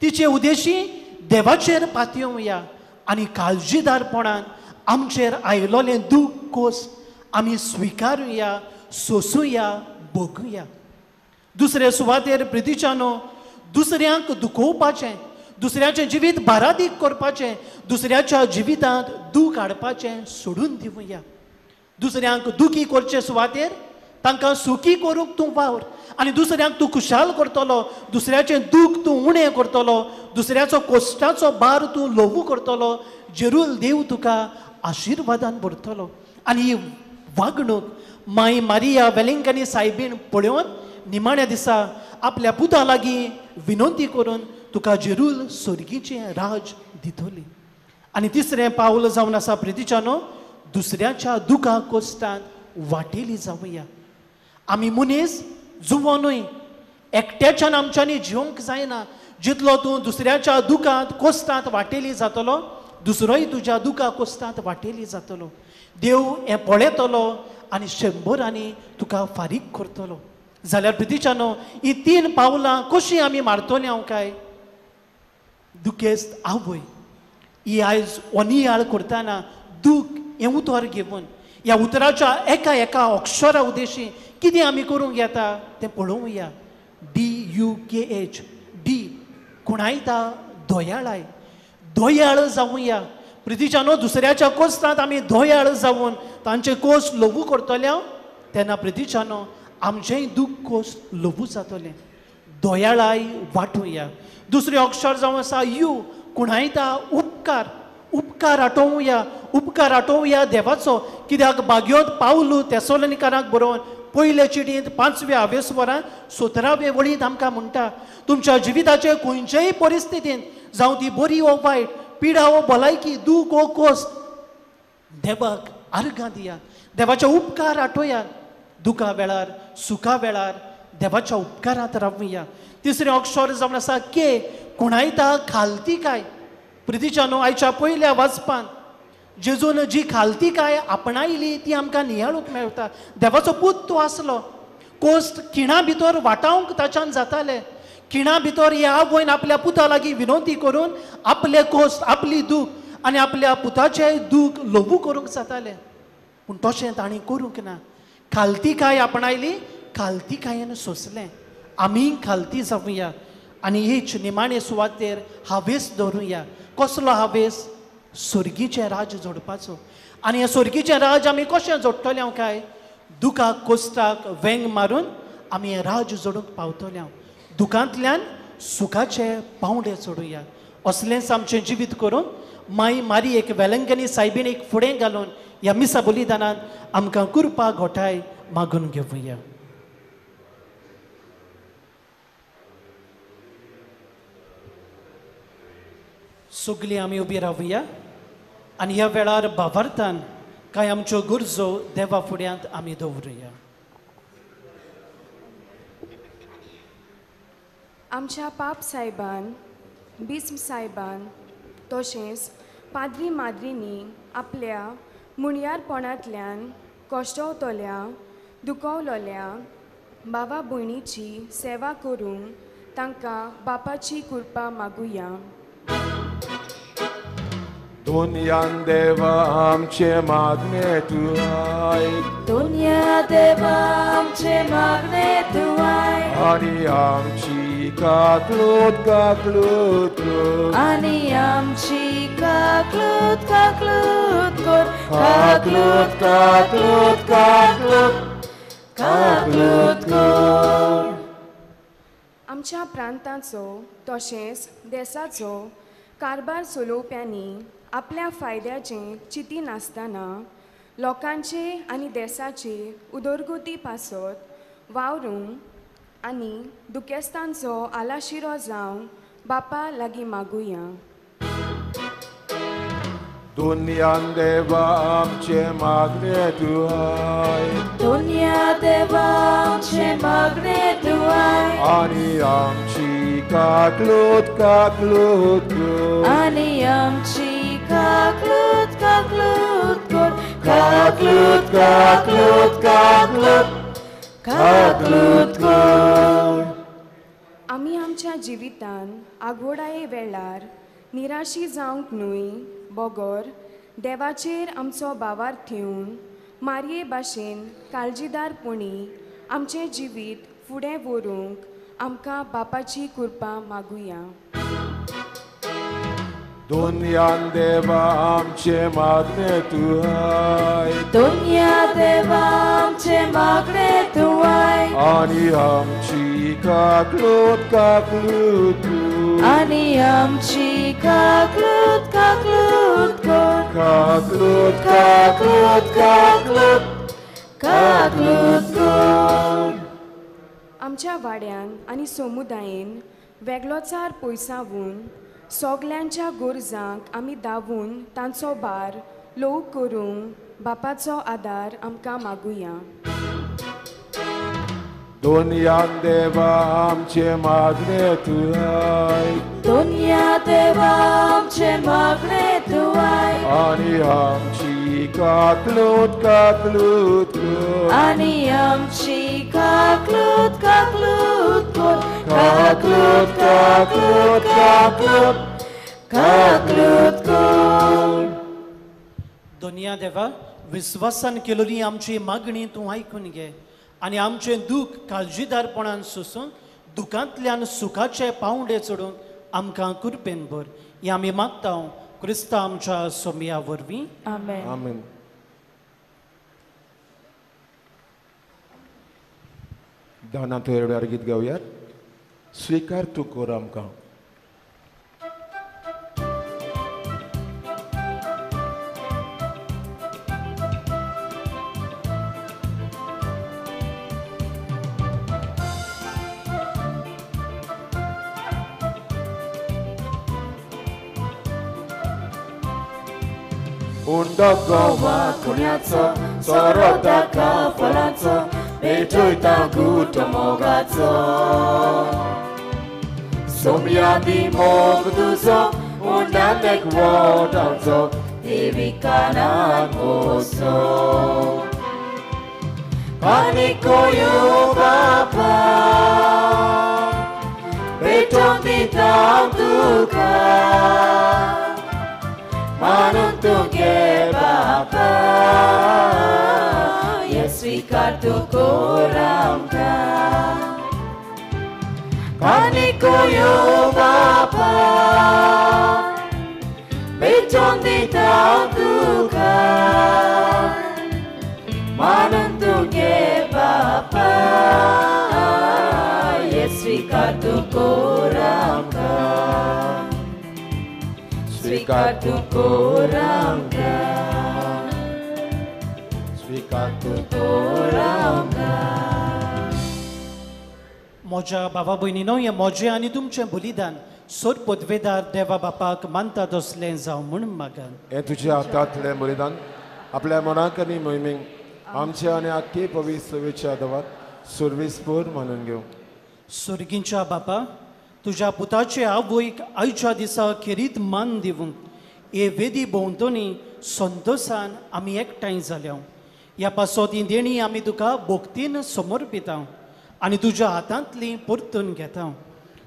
तिचे उदेशी देवाचेर पातयेवया आनी काळजीदारपणान आमचेर आयलोलें दूख कोश्ट आमी स्विकारुया, सोंसुया, भोगुया. दुसरे सुवातेर प्रितीच्यानो, दुसऱ्यांक दुखोवपाचें, दुसऱ्याचें जिवीत बारादीक करपाचें, दुसऱ्याच्या जिवितांत दूख हाडपाचें सोडून दिवया. दुसऱ्यांक दुखी करचे सुवातेर तांकां सुखी करूंक तूं वावर आनी दुसऱ्यांक तूं खुशाल करतलो, दुसऱ्याचें दूख तूं उणें करतलो, दुसऱ्याचो कोश्टाचो भार तूं ल्हवू करतलो, जेरूल देव तुका आशिर्वादान भरतलो. आनी ही वागणूक माय मारिया वेलिंगकनी सायबीण पळोवन निमाण्या दिसा आपल्या पुता लागीं विनंती करून तुका जेरूल स्वर्गीचें राज दितली. आनी तिसरें पावल जावन आसा प्रितीच्यानो, दुसऱ्याच्या दुखा कोश्टांत वाटेली जावया. आमी मनीस जुवो न्हय, एकट्याच्यान आमच्यांनी जिवंक जायना. जितलो तूं दुसऱ्याच्या दुखांत कोस्तांत वाटेली जातलो, दुसरोय तुज्या दुखा कोस्तांत वाटेली जातलो. देव हें पळयतलो आनी शंबरांनी तुका फारीक करतलो. जाल्यार प्रितीच्यानो, ही 3 पावलां कशीं आमी मारतली हांव काय? दुखेस्त आवय ही आयज ओनियाळ करतना दूख हें उतर घेवन ह्या उतराच्या एका एका अक्षरा उद्देशी कितें आमी करूंक येता तें पळोवया. DUKH, D खुणायता दयाळाय, दयाळ जावया. प्रितीच्यानो, दुसऱ्याच्या कोस्तांत आमी दयाळ जावन तांचे कोस ल्हवू करतले तेन्ना प्रितीच्यानो आमचेंय दूख कोस ल्हवू जातलें. दयाळाय वांटुया. दुसरें अक्षर जावन आसा you, खुणायता उपकार, उपकार आठोवया, उपकार आठोवया देवाचो. कित्याक बागयोंत पावलू तेसोलनिकाराक बरोवन पयले चिटींत 5व्या आवेसवरान 17वे वळींत आमकां म्हणटा, तुमच्या जिविताचे खंयचेय परिस्थितींत, जावं ती बरी वो वायट, पिडा वो भलायकी, दूख वो कोस, देवाक आर्गां दियात, देवाचे उपकार आठोयात. दुखा वेळार सुखा वेळार देवाच्या उपकारांत रावया. तिसरें अक्षर जावन आसा के, खुणायता खालतीकाय. प्रितीच्यानो, आयच्या पयल्या वाचपान जेजून जी खालतीकाय आपणायली ती आमकां नियाळूंक मेळटा. देवाचो पूत तो आसलो, कोस्ट खिणा भितर वाटावंक ताच्यान जाताले. खिणा भितर ह्या आवयन आपल्या पुता लागीं विनवती करून आपले कोस्ट, आपली दूख आनी आपल्या पुताचें दूख ल्हवू करूंक जातालें. पूण तशें तांणी करूंक ना. खालतीकाय आपणायली, खालतीकायेन सोंसलें. आमी खालती जावया आनी हीच निमाणे सुवातेर हावेस दवरुया. कसलो हावेस? स्वर्गीचें राज जोडपाचो. आनी हें स्वर्गीचें राज आमी कशें जोडटले हांव काय? दुखाक कोस्ताक वेंग मारून आमी हें राज जोडूंक पावतले हांव. दुखांतल्यान सुखाचे पावंडे चडुया. असलेंच आमचें जिवीत करून माई मारी एक वेलंगनी सायबीणीक फुडें घालून ह्या मिसा बलिदानान आमकां कृपा घोटाय मागून घेवया. सगळीं आमी उबी रावया आनी ह्या वेळार भावार्थान कांय आमच्यो गरजो देवा फुड्यांत आमी दवरुया. आमच्या पाप सायबान, बिस्म सायबान, तशेंच पाद्री माद्रींनी आपल्या मुणयारपणांतल्यान कश्टवतल्या दुखवलोल्या बाबा भयणीची सेवा करूंक तांकां बापाची कृपा मागुया. दुनियान देवा आमचे मागणे तूं आयक, दुनिया देवा आमचे मागणे तूं आयक, आनी आमची काकलूत काकलूत कर, आनी आमची काकलूत काकलूत कर, काकलूत काकलूत काकलूत काकलूत कर. आमच्या प्रांताचो तशेंच देसाचो कारभार चलोवप्यांनी आपल्या फायद्याचें चिंती नासतना लोकांचे आनी देसाचे उदरगती पासत वावरूंक आनी दुखेस्तांचो आलाशिरो जावंक बापा लागीं मागुया. दुनियान देवा आमचे मागणे तूं आयक, दुनिया देवा आमचे मागणे तूं आयक, आनी आमची काकलूत काकलूत कर, आनी आमची काकलूत काकलूत कर, काकलूत काकलूत काकलूत काकलूत कर. आमी आमच्या जिवितान आगोडाये वेळार निराशी जावंक न्हय बगर देवाचेर आमचो भावार्थ ठेवन मारये भाशेन काळजीदारपणी आमचें जिवीत फुडें व्हरूंक आमकां बापाची कृपा मागुया. दुनियान देवा आमचे मागणे तूं आयक, दुनिया देवा आमचे मागणे तूं आयक, आनी आमची काकलूत काकलूत कर, आनी आमची काकलूत काकलूत कर, काकलूत काकलूत काकलूत काकलूत कर. आमच्या वाड्यान आनी समुदायेन वेगळोचार पयसावून सगल्यांच्या गरजांक आमी दावून तांचो भार ल्हव करूंक बापाचो आदार आमकां मागुया. दुनिया देवा आमचे मागणे तूं आयक, दुनिया देवा आमचे मागणे तूं आयक, आनी आमची काकलूत काकलूत कर, आनी आमची काकलूत काकलूत कर, काकलूत काकलूत काकलूत काकलूत कर. दुनिया देवा, विस्वासान केलोली आमची मागणी तूं आयकून घे आनी आमचें दूख काळजीदारपणान सोसून दुखांतल्यान सुखाचे पावंडे चडूंक आमकां कृपेन भर. हें आमी मागता क्रिस्ता आमच्या सोमया वरवीं. आमेन. आमेन. दानांत वेळार गीत गावयात. स्वीकार तूं कर आमकां. उंडो गोवा कुण्याचो सोरो दाका फळांचो पेटयता गुट मोगाचो, सोम्या दी मोग तुजो उंडान एक वोटांचो देवी कानान वसो. आनी कोयो बापा पेटोवन दिता तुका, मानून तुगे बापा हे स्वीकार तूं कर आमकां. आनी कोयो बापा पेटोवन दिता तुका, मानून तुगे बापा हे स्वीकार तूं कर आमकां, स्वीकार तूं कर आमकां, स्वीकार तूं कर आमकां. म्हज्या भावा भयणीनो, हें म्हजें आनी तुमचें बलिदान सोर पदवेदार देवा बापाक मानता तसलें जावं म्हूण मागान. हें तुज्या हातांतलें बलिदान आपल्या मनाक आनी मोहिमेक आमच्या आनी आख्खे पवित्र सेवेच्या देवाक सुर्वेसपूर मानून घेवं. सुर्गींच्या बापा, तुज्या पुताचे आवयक आयच्या दिसा खेरीत मान दिवंक हे वेदी भोंवतणी संतोसान आमी एकठांय जाल्या. ह्या पासत ही देणी आमी तुका भक्तीन समर्पिता आनी तुज्या हातांतली परतून घेता.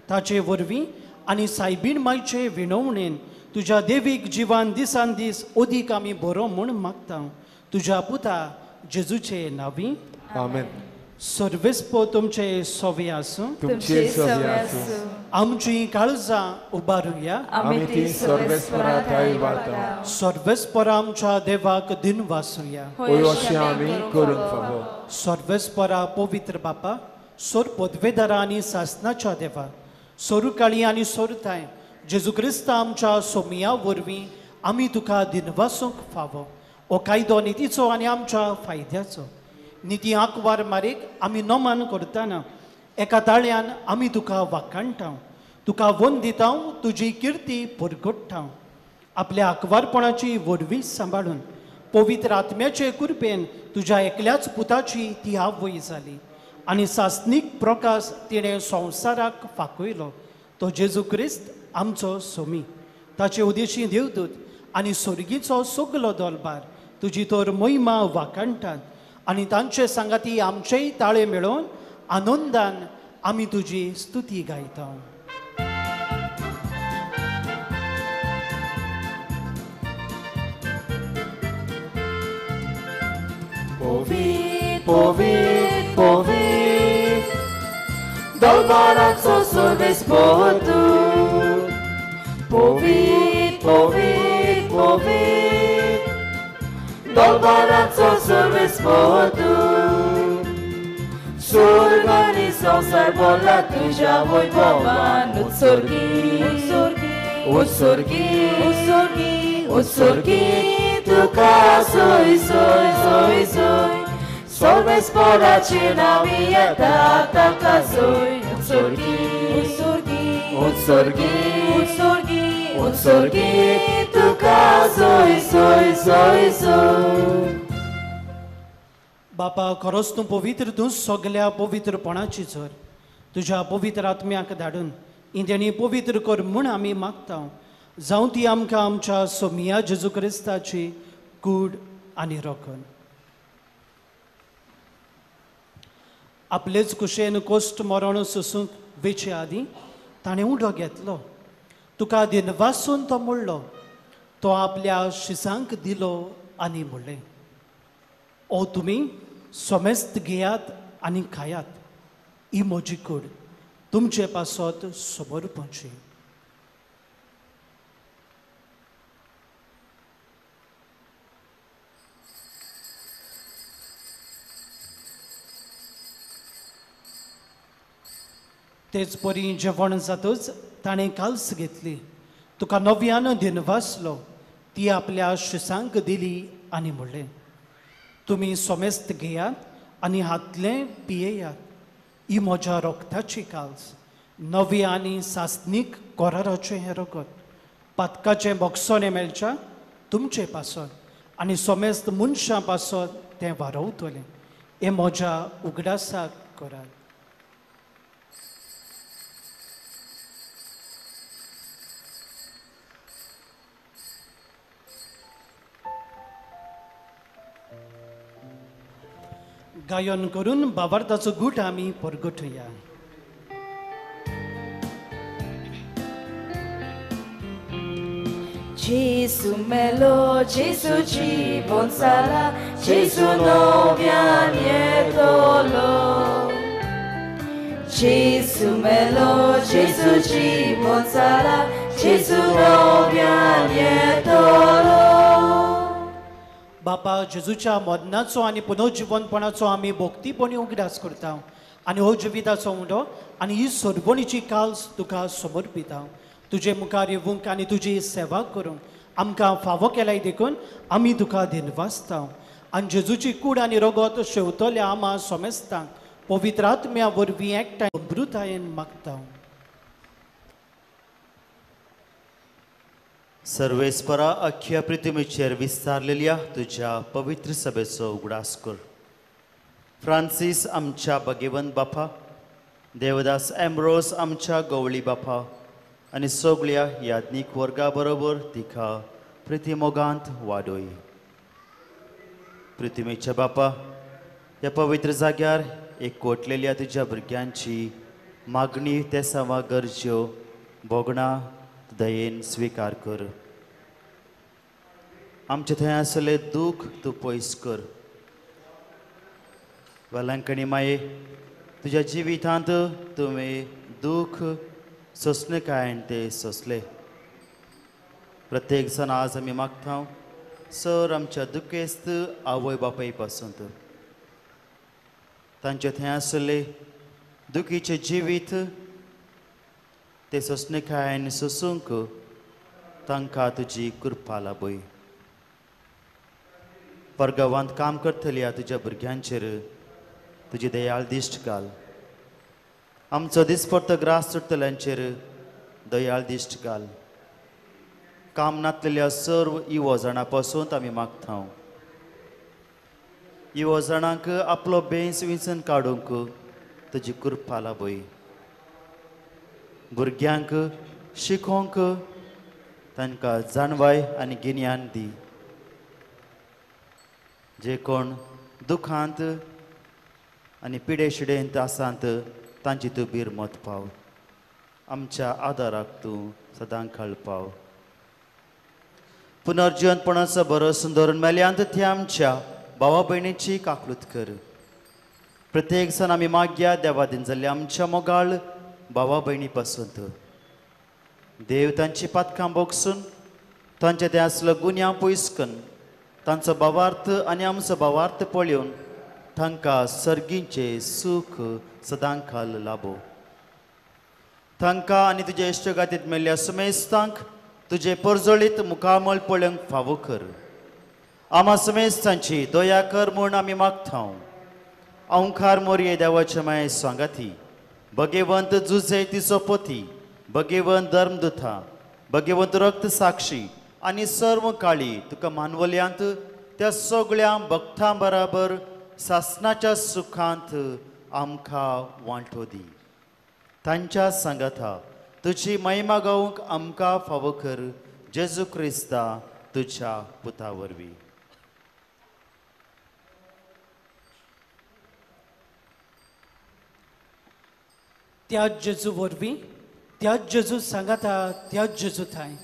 ताचे वरवीं आनी सायबीण मायचे विणवणेन तुज्या देवीक जिवान दिसान दीस अदीक आमी बरो म्हूण मागता. तुज्या पुता जेजूचे नांवी. आमेन. सर्वेस्पो तुमचे सोवे आसूं, तुमचे सवे आसूं. आमची काळजां उबारुया, आमी ती सर्वेस्परा ठांय उबारता. सर्वेस्परा आमच्या देवाक दिनवासुया. हय अशें आमी करूंक फावो. सर्वेस्परा पवित्र बापा, सोर पदवेदारा आनी सासनाच्या देवा, सोरुकाळी आनी सोरताय जेजू क्रिस्ता आमच्या सोमया वरवीं आमी तुका दिनवासूंक फावो. हो कायदो नितीचो आनी आमच्या फायद्याचो. निती आंकवार मारीक आमी नमन करतना एका ताळ्यान आमी तुका वाखाणटा, तुका वंदिता, तुजी किर्ती परगट्टा. आपल्या आंकवारपणाची व्हडवी सांबाळून पवित्र आत्म्याचे कृपेन तुज्या एकल्याच पुताची ती आवय जाली आनी सासनीक प्रकाश तिणें संवसाराक फाकयलो. तो जेजू क्रिस्त आमचो सोमी. ताचे उदेशी देवदूत आनी सोर्गीचो सगलो दोलबार तुजी तर महिमा वाखाणटात आनी तांचे सांगाती आमचेय ताळे मेळोवन आनंदान आमी तुजी स्तुती गायता. Povi, povi, povi, dolbaraco sorvespotu. Povi, povi, povi, dolbaraco sorvespotu. Surgani संसार बोला तुझ्या वैभवान उत्सर्गी, उत्सर्गी, उत्सर्गी, उत्सर्गी, उत्सर्गी तुका सोय सोय सोय सोय. सर्वेस्पराचे नांवी येता ताका सोय. उत्सर्गी, उत्सर्गी, उत्सर्गी, उत्सर्गी, उत्सर्गी तुका सोय सोय सोय सोय. बापा खरोच तूं पवित्र, तूं सगल्या पवित्रपणाची झर, तुज्या पवित्र आत्म्याक धाडून इंद्यांनी पवित्र कर म्हूण आमी मागता. जावं ती आमकां आमच्या सोमिया जेजू क्रिस्ताची कूड आनी रोखण. आपलेच कुशेन कोश्ट मरण सोसूंक वेचे आदीं ताणें उडो घेतलो, तुका दिनवासून तो म्हणलो, तो आपल्या शिसांक दिलो आनी म्हणलें, ओ तुमी समेस्त घेयात आनी खायात, ही म्हजी कूड तुमचे पासत समर्पणची. तेच परी जेवण जातच ताणें काल्स घेतली, तुका नव्यान दिनवासलो, ती आपल्या शिसांक दिली आनी म्हणलें, तुमी समेस्त घेयात आनी हातलें पियेयात, ही म्हज्या रोगताची काल्स, नवी आनी सासनीक कराराचें हें रगत, पातकाचें बोगसोणें मेळच्या तुमचे पासत आनी समेस्त मनशां पासत तें वारवतलें, हें म्हज्या उगडासाक करात. गायन करून बाबार्थाचो गूट आमी परगटुया. Gesù melo, Gesù जीवन साला, Gesù नव्यान येतलो. Gesù melo, Gesù जीवन साला, Gesù नव्यान येतलो. बापा जेजूच्या मरणाचो आनी पुनर्जिवनपणाचो आमी भक्तीपणी उगडास करता आनी हो जिविताचो उंडो आनी ही सरवणीची काल्स तुका समर्पिता. तुजे मुखार येवंक आनी तुजी सेवा करूंक आमकां फावो केलाय देखून आमी तुका दिनवासता. आनी जेजूची कूड आनी रगत शेवतल्या आमा समेस्तांक पवित्र आत्म्या वरवीं एकठांय अमृतायेन मागता. सर्वेस्परा अख्ख्या पृथ्वीचेर विस्तारलेल्या तुज्या पवित्र सभेचो उगडास कर. फ्रांसीस आमच्या भगेवंत बापा, देवदास एम्ब्रोस आमच्या गवळी बापा आनी सगळ्या याज्ञीक वर्गा बरोबर तिका प्रितीमोगांत वाडोय. पृथ्वीच्या बापा, ह्या पवित्र जाग्यार एकवटलेल्या तुज्या भुरग्यांची मागणी तेसांवा गरज्यो भोगणां दयेन स्विकार कर. आमचे थंय आसलें दूख तूं पयस कर. वेलांकणी माये, तुज्या जिवितांत तुवें दूख सोंसणकायेन तें सोंसलें. प्रत्येक जाण आज आमी मागता सर आमच्या दुखेस्त आवय बापाय पासून तांचे थंय आसलें दुखीचें जिवीत ते सोंसणकायेन सोसूंक तांकां तुजी कृपा लाभय. परगांवांत काम करतल्या तुज्या भुरग्यांचेर तुजी दयाळ दिश्ट घाल. आमचो दिसपट्टो ग्रास चडटल्यांचेर दयाळ दिश्ट घाल. काम नातलेल्या सर्व इवो जाणां पासून आमी मागता. इवो जाणांक आपलो बेंस विंचून काडूंक तुजी कृपा लाभय. भुरग्यांक शिकोवंक तांकां जाणवाय आनी गिन्यान दी. जे कोण दुखांत आनी पिडे शिडेंत आसात तांची तूं बिरमत पाव. आमच्या आदाराक तूं सदां काळ पाव. पुनर्जिवनपणाचो भरोसो दवरून मेल्यांत ती आमच्या भावा भयणीची काकळूत कर. प्रत्येक जाण आमी मागया देवा दिन जाल्ल्या आमच्या मोगाळ भावा भयणी पासून देव तांची पातकां भोगसून तांचे ते आसलो गुन्यांव पयस करून तांचो भावार्थ आनी आमचो भावार्थ पळोवन तांकां सर्गीचें सूख सदां काल लाबो. तांकां आनी तुज्या इश्टगातींत मेल्ल्या समेस्तांक तुजें परजळीत मुखामळ पळोवंक फावो कर. आमा समेस्तांची दया कर म्हूण आमी मागता. ओंकार मोरये देवाचे माये सांगाती, भगेवंत जुझे तिचो पती, भगेवंत धर्मदुता, भगेवंत रक्त साक्षी आनी सर्व काळी तुका मानवल्यांत त्या सगळ्या भक्तां बराबर सासनाच्या सुखांत आमकां वांटो दी. तांच्या सांगाता तुजी महिमा गावंक आमकां फावो कर, जेजू क्रिस्ता तुज्या पुता वरवीं. त्याच जेजू वरवीं, त्याच जेजू सांगाता, त्याच जेजू थांय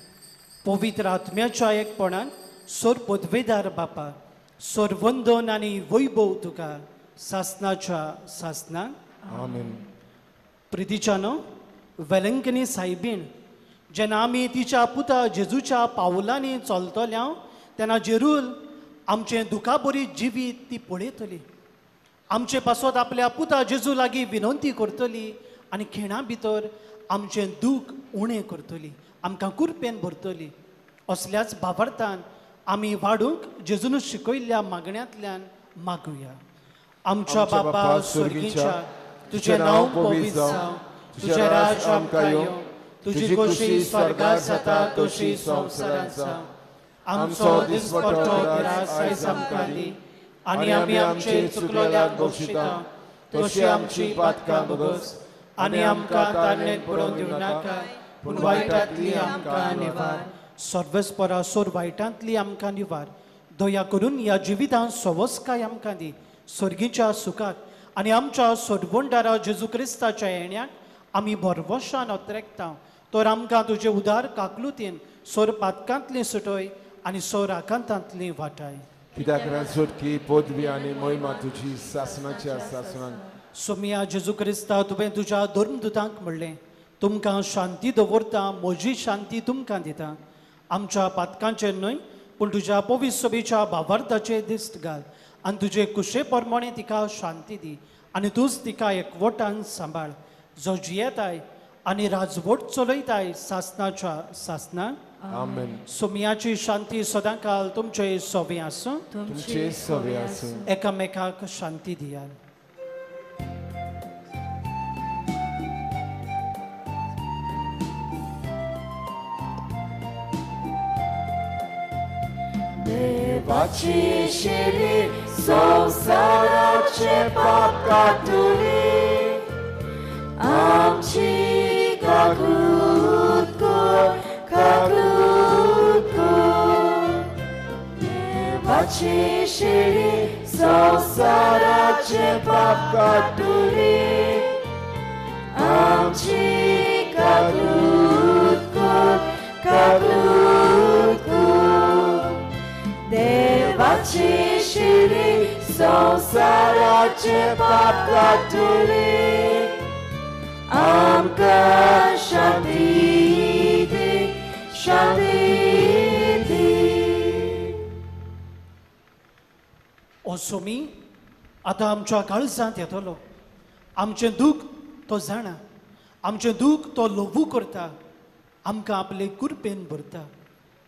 पवित्र आत्म्याच्या एकपणान सोर पदवेदार बापा सोरवंदन आनी वैभव तुका सासनाच्या सासना. आमेन. प्रितीच्यानो, वेलंकनी सायबीण जेन्ना आमी तिच्या पुता जेजूच्या पावलांनी चलतल्या तेन्ना जेरूल आमचें दुखाबरी जिवीत ती पळयतली, आमचे पासत आपल्या पुता जेजू लागीं विनंती करतली आनी खिणा भितर आमचें दूख उणें करतली, आमकां कुरपेन भरतली. असल्याच भावार्थान आमी वाडूंक जेजून शिकयल्ल्या मागण्यांतल्यान मागुया. आमच्या बापा स्वर्गीच्या, तुजें नांव पवित्र जावं, तुजें राज आमकां येवं, तुजी खोशी स्वर्गार जाता तशी संवसारांत जावं. आमचो दिसपट्टो ग्रास आयज आमकां दी आनी आमी आमचे चुकलोल्यांक बक्षिता तशी आमची पातकां भोगस आनी आमकां ताणें पडोवन दिवं नाका, पूण वायटांतली आमकां निवार. सर्वेस्परा सोर वायटांतली आमकां निवार. दया करून ह्या जिवितांत सवस्काय आमकां दी, स्वर्गीच्या सुखाक आनी आमच्या सोडवणदारा जेजू क्रिस्ताच्या येण्याक आमी भरवशान अत्रेकता. तर आमकां तुजे उदार काकलुतीन सोर पातकांतली सुटय आनी सोर आकांतांतली वाटाय. कित्याक सुटकी पदवी आनी महिमा तुजी सासनाच्या सासनान. सोमिया जेजू क्रिस्ता, तुवें तुज्या धर्मदुतांक म्हणलें, तुमकां शांती दवरता, म्हजी शांती तुमकां दिता. आमच्या पातकांचेर न्हय पूण तुज्या पवित्र सभेच्या भावार्थाचेर दिश्ट घाल आनी तुजे कुशे प्रमाणे तिका शांती दी आनी तूंच तिका एकवटान सांबाळ, जो जियेताय आनी राजवट चलयताय सासनाच्या सासना. आमेन. सोमियाची शांती सदांकाल तुमचे सोबे आसूं, तुमचे सोबे आसूं. एकामेकाक शांती दियात. देवाची शिरी संवसाराचे पाप कातुली, आमची काकूत कर, काकूत कर. देवाची शिरी संवसाराचे पाप कातुली, आमची काकूत कर, काकूत कर. देवाची शिरी संवसाराचे पाप कातुली, आमकां शांती दी, शांती दी. ओ सोमी आतां आमच्या काळजांत येतलो. आमचें दूख तो जाणा, आमचें दूख तो ल्हवू करता, आमकां आपले कुरपेन भरता.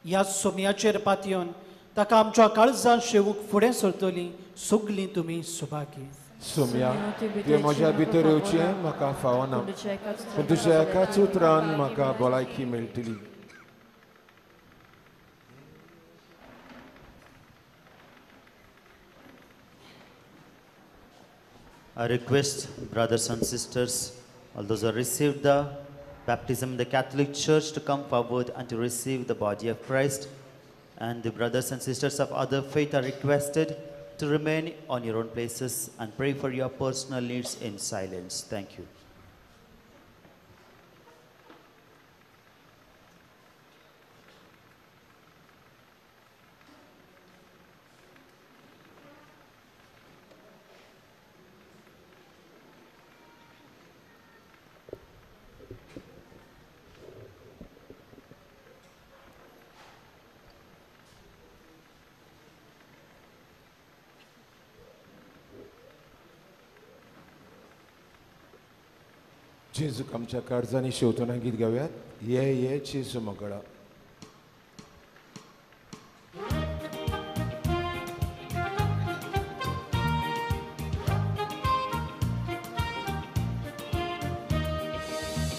ह्या सोमयाचेर पातयेवन ताका आमच्या काळजांत शेवूंक फुडें सरतलीं सगलीं तुमी सुभागी. सोम्या, तुवें म्हज्या भितर येवचें म्हाका फावना, पूण तुज्या एकाच उतरान म्हाका भलायकी मेळटली. I request brothers and sisters, all those who received the baptism in the Catholic Church, to come forward and to receive the body of Christ. And the brothers and sisters of other faith are requested to remain on your own places and pray for your personal needs in silence. Thank you. जेजूक आमच्या काळजांनी शेवतना गीत गावयात. ये ये जेजू मोगळा.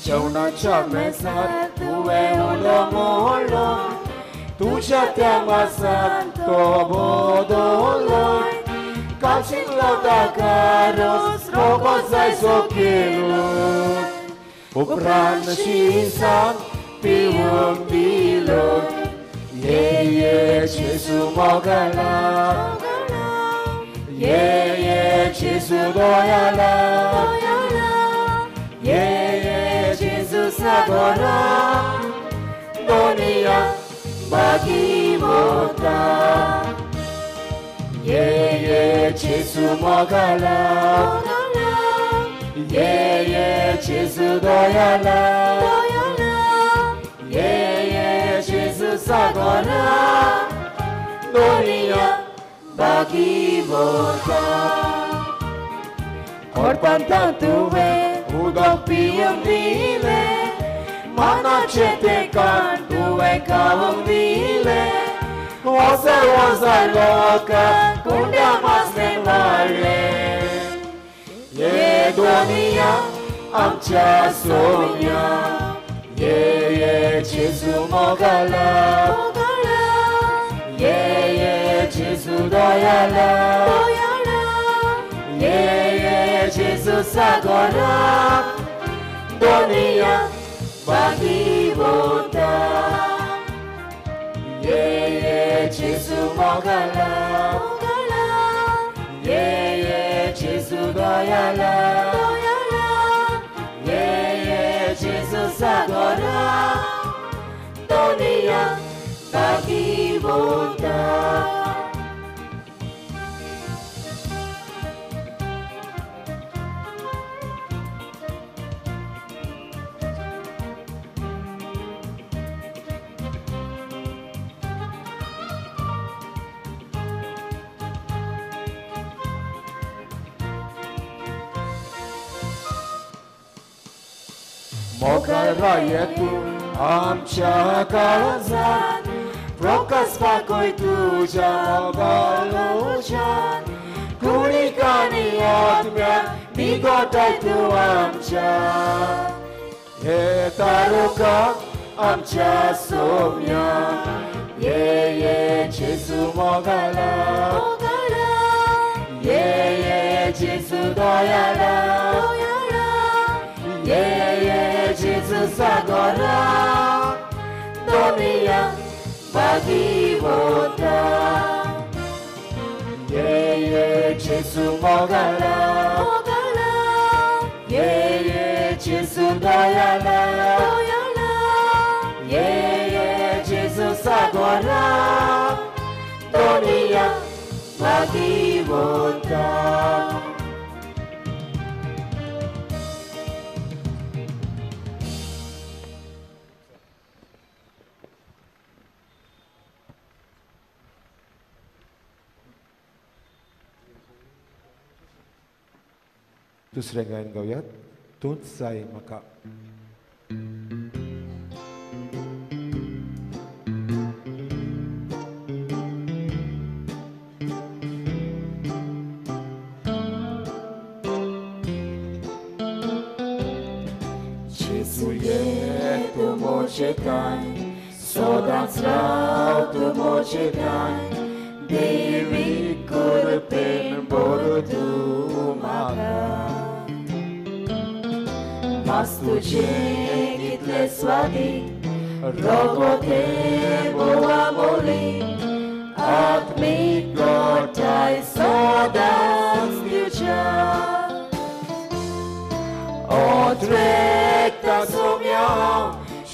जेवणाच्या मेजार तुवें उलो मोडलो, तुज्या त्या मासान तो बदलो, काशिल्लो ताका रोस रोगो जायसो केलो उपरांत शिसान पिवंक दिलो ये ये जेजू मोगाला ये ये जेजू दयाला ये ये जेजू सागरा दोनिया बागी मोता ये ये जेजू मोगाला ये ये जेजू दयाला ये ये जेजू सागरा दोनिया बागी मोता कोरपांता तुवें उदक पिवंक दिलें मनाचें तेंकान तुवें खावंक दिलें वोसार वोसार लोकांक कुंड्या मासलें मारलें ये दोनिया आमच्या सोम्या ये ये जेजू मोगाला ये ये जेजू दयाला ये ये जेजू सागरा दोनिया बागी मोता ये ये जेजू मोगाला ये ये जेजू दयाला ये ये जेजू सागरा दोनिया बागी मोता. मोगाळ तूं आमच्या काळजांत प्रकाशपाकय तुज्या मोगाळ उज्यान कुडीक आनी आत्म्याक निगोटाय तूं आमच्या हे तारुका आमच्या सोम्या ये ये जेजू मोगाला ये ये जेजू दयाला ये ये जेजू सागरा दोनिया बागी मोता ये ये जेजू मोगाला ये ये जेजू दयाला ये ये जेजू सागरा दोनिया बागी मोता. दुसरें गायन गावयात तूंच जाय म्हाका. जेजू ये तूं म्हजे ठांय सदांच राव तूं म्हजे ठांय देवी कृपेन बरो तूं म्हाका मास तुजें कितलें स्वादीक रोगोते बोवा मोली आत्मीक गोठाय सदांच दिवच्या ओत्रेकता सोम्या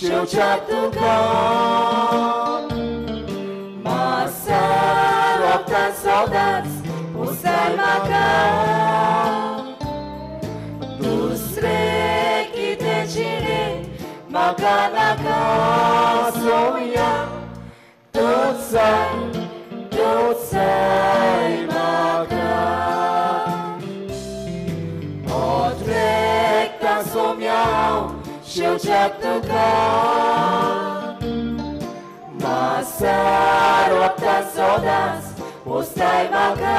शेवच्या तुका मासा रोगता सदांच पुसाय म्हाका दुसरें कितें जिणें म्हाका नाका सोम्या तूंच जाय म्हाका ओत्रेकता सोम्या शेवच्या तुका मासा रोगता सदांच पोसताय म्हाका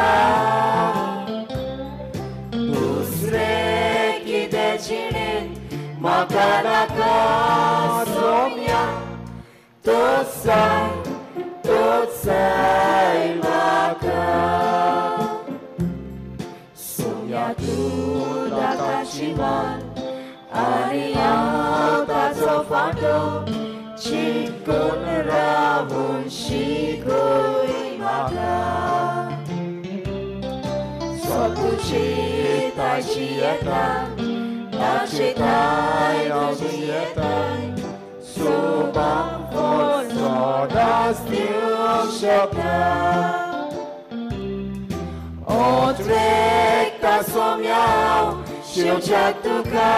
दुसरें कितें जिणें म्हाका नाका सोम्या तूंच जाय म्हाका. जिवान आनी हांव ताचो फाटो चिटकून रावून शिकय म्हाका. तुजी ताची येता ताची ताय तुजी येताय सुबांक फळ सदांच दिवंक शकता. ओत्रेकता सोम्याव शिवच्याक तुका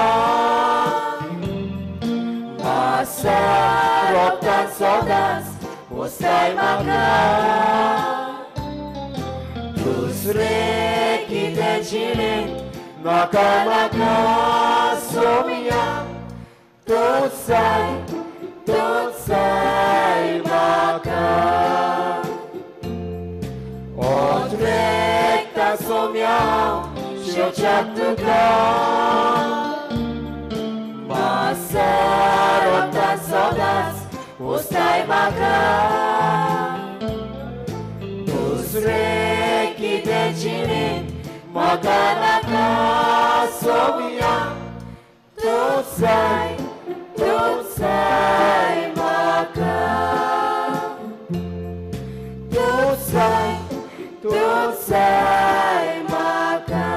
मासा रोगतान सदांच पोसताय म्हाका. दुसरें कितें जिणेंत नाका नाका सोम्या तूंच जाय तूंच जाय म्हाका. ओत्रेकता सोम्या शिवच्याक तुका मासा रोगतान सदांच पोसताय म्हाका. दुसरें कितें जिणेंत म्हाका नाका सोम्या तूंच जाय तूंच जाय म्हाका. तूंच जाय तूंच जाय म्हाका.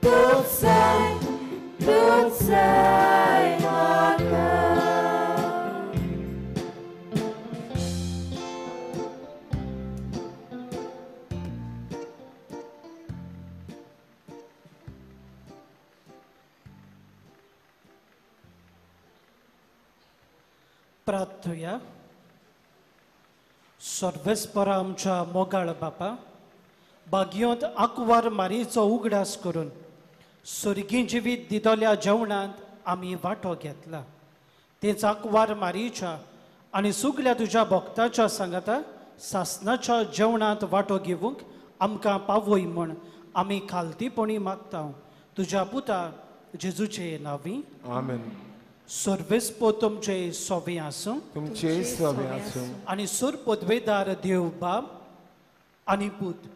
तूंच जाय तूंच जाय म्हाका. प्रार्थुया. सर्वेस्परा आमच्या मोगाळ बापा, बागयोंत आंकवार मारीचो उगडास करून सर्गीं जिवीत दितल्या जेवणांत आमी वांटो घेतला. तेच आंकवार मारीच्या आनी सगल्या तुज्या भक्ताच्या सांगाता सासनाच्या जेवणांत वांटो घेवंक आमकां पावय म्हूण आमी खालतीपणी मागता तुज्या पुता जेजूचे नांवी. आमेन. सर्वेस्पो तुमचे सोवे आसूं, तुमचे सोवे आसूं. आनी सुर पदवेदार देव बाब आनी पूत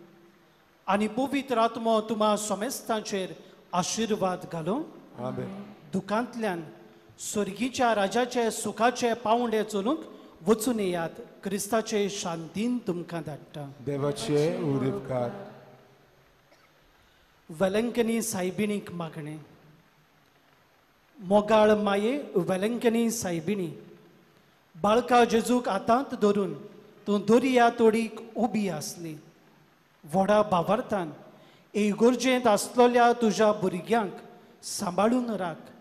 आनी पवित्र आत्मो तुमा समेस्तांचेर आशिर्वाद घालूं. आमेन. दुकांतल्यान स्वर्गीच्या राजाचे सुखाचे पावंडे चलूंक वचून येयात. क्रिस्ताचे शांतीन तुमकां धाडटा. देवाचे उरीपकार. वेलंकनी सायबिणीक मागणें. मोगाळ माये वेलंकनी सायबिणी, बाळका जेजूक हातांत धरून तूं दर्या तोडीक उबी आसली. व्हडा भावार्थान इगर्जेंत आसलेल्या तुज्या भुरग्यांक सांबाळून राख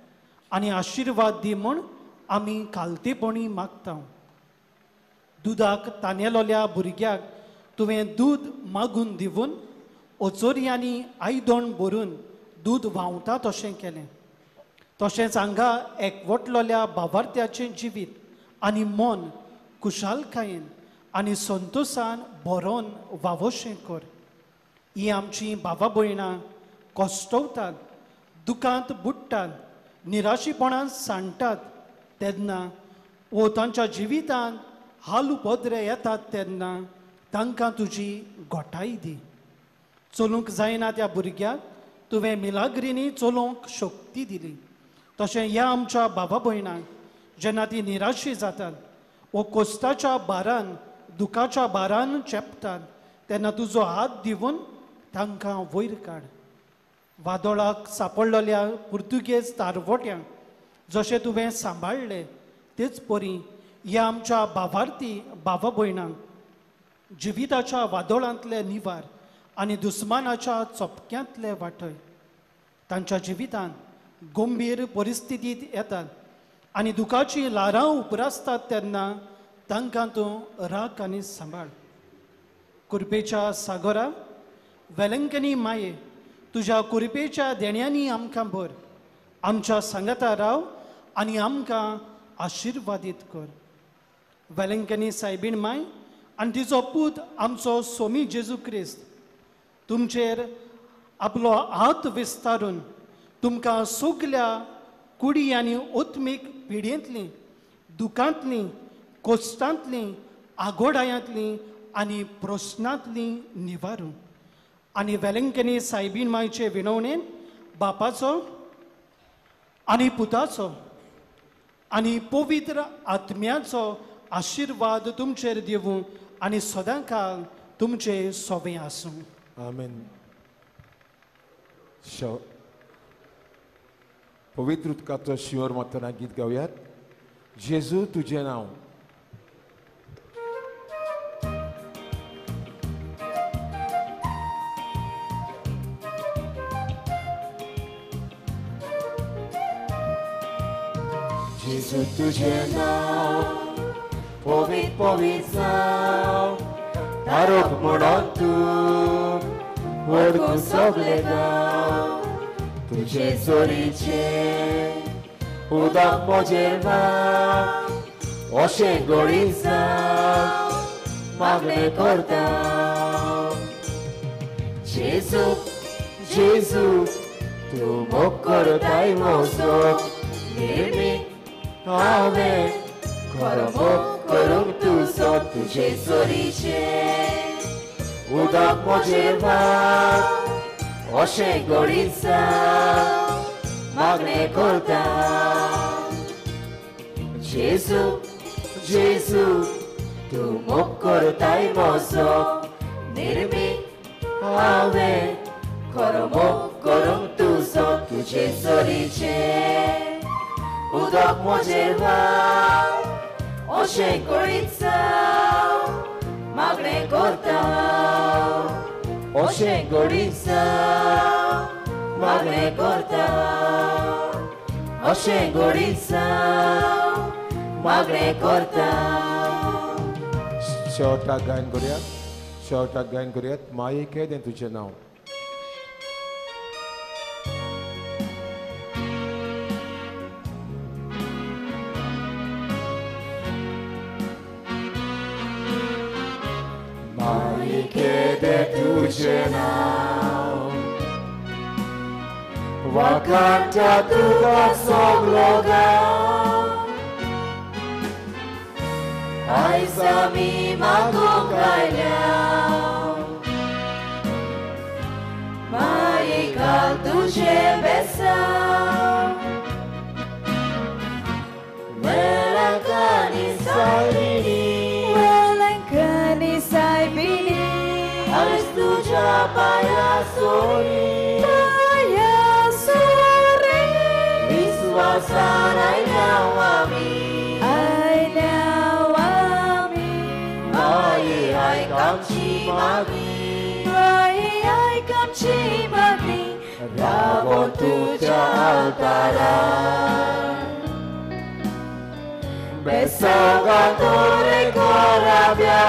आनी आशिर्वाद दी म्हूण आमी खालतेपणी मागता. दुदाक तानेलोल्या भुरग्याक तुवें दूद मागून दिवन ओचोरयांनी आयदण भरून दूद व्हांवता तशें केलें. तशेंच हांगा एकवटलोल्या भावार्थ्याचें जिवीत आनी मन खुशालकायेन आनी संतोसान भरोन वावोशें कर. ही आमची भावा भयणां कश्टवतात, दुकांत बुडटात, निराशीपणान सांडटात तेन्ना वो तांच्या जिवितांत हाल उपद्रे येतात तेन्ना तांकां तुजी गोठाय दी. चलूंक जायना त्या भुरग्याक तुवें मिलाग्रिनी चलोवंक शक्ती दिली. तशें ह्या आमच्या भावा भयणांक जेन्ना ती निराशी जातात वो कोस्ताच्या भारान दुखाच्या भारान चेपतात तेन्ना तुजो हात दिवन तांकां वयर काड. वादोळाक सापडलेल्या पुर्तुगेज तारवट्यांक जशें तुवें सांबाळ्ळें तेच परी ह्या आमच्या भावार्थी भावा भयणांक जिविताच्या वादोळांतले निवार आनी दुस्मानाच्या चपक्यांतले वाटय. तांच्या जिवितांत गंभीर परिस्थितींत येतात आनी दुखाचीं ल्हारां उप्रासतात तेन्ना तांकां तूं राख आनी सांबाळ. कुरपेच्या सागोरा वेलंकनी माये, तुज्या कुरपेच्या देण्यांनी आमकां भर. आमच्या सांगाता राव आनी आमकां आशिर्वादीत कर. वेलंकनी सायबीण माय आनी तिचो पूत आमचो सोमी जेजू क्रिस्त तुमचेर आपलो हात विस्तारून तुमकां सगल्या कुडी आनी ओत्मीक पिडयेंतलीं, दुकांतलीं, कोश्टांतलीं, आगोडायांतलीं आनी प्रस्नांतलीं निवारूं. आनी वेलंकनी सायबीन मायचे विनवणेन बापाचो आनी पुताचो आनी पवित्र आत्म्याचो आशिर्वाद तुमचेर दिवूं आनी सदांकाळ तुमचे सोबें आसूं. आमेन. पवित्र उदकाचो शिंवर मारतना गीत गावयात. जेजू तुजें नांव. जेजू तुजें नांव पवित्र पवित्र जावं, तारक म्हणून तूं वळखूं सगळे गांव. तुजे जोरीचें उदक म्हजेर व्हांव, अशें गोडी जावं मागणें करता. जेजू जेजू तूं मोग करताय म्हजो, निर्मी हांवें खरो मोग करूंक तुजो. तुजे जोरीचें उदक म्हजेर व्हांव, अशें गोडी जावं मागणें करता. जेजू जेजू तूं मोग करताय म्हजो, निर्मी हांवें खरो मोग करूंक तुजो. तुजे जोरीचें उदक म्हजेर व्हांव, अशें गोडी जावं मागणें करता. अशें गोडी जावं मागणें करता. अशें गोडी जावं मागणें करता. शेवटाक गायन करुया. शेवटाक गायन करुयात. माये केदें तुजें नांव. माये केदें तुजें नांव, वाखाणटा तुका सगलो गांव. आयज आमी मागूंक आयल्या, माये घाल तुजें बेसांव. वेलंकनी सायबिणी, वेलंकनी सायबिणी, आयज तुज्या पांया सोरी, पांया सोरी, विस्वासान आयल्या आमी, आयल्या आमी. माये आयक आमची मागणी, माये आयक आमची मागणी, रावोन तुज्या आल्तारार. बेसांव तोरे कोराव्या,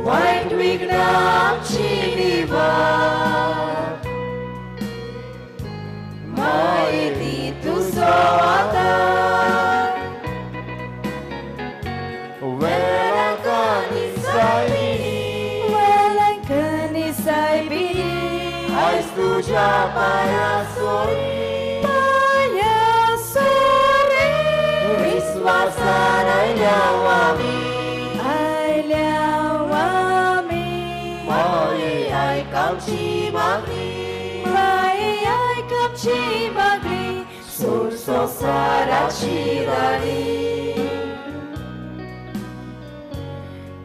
वायट विघ्नां आमची निवार. माये दी तुजो आदार, वेलंकनी सायबिणी, वेलंकनी सायबिणी, आयज तुज्या पांया सोरी, पांया सोरी, विस्वासान आयल्या आमी, आयल्या आमी. माये आयक आमची मागणी, माये आयक आमची मागणी, सोड संवसाराची राणी.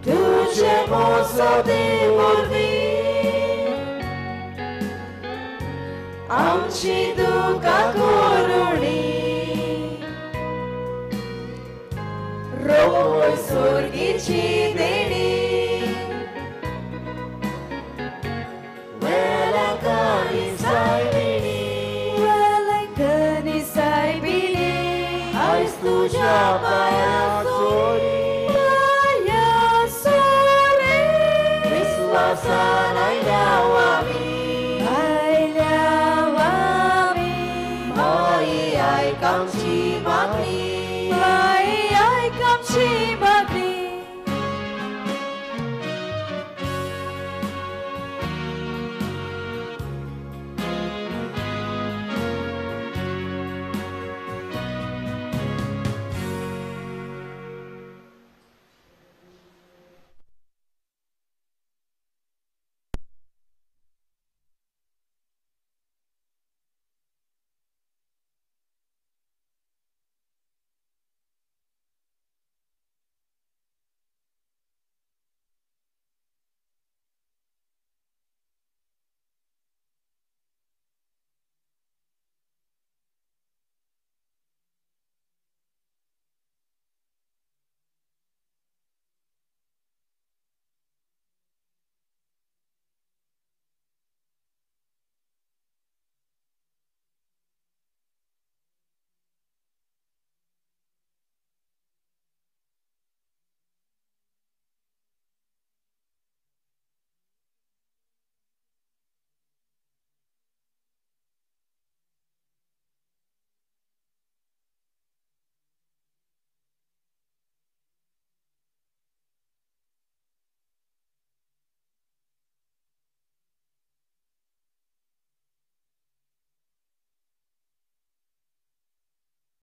तुजे मोसोदे वरवीं आमची दुकां करुणी, रोखय सोर्गीची देणी. वेलंकनी सायबिणी, वेलंकनी सायबिणी, आयज तुज्या पांया सोरी, पांया सोरी, विस्वासान आयल्या आमी, आयल्या आमी. माये आयक आमची मागणी, माये आयक आमची मागणी,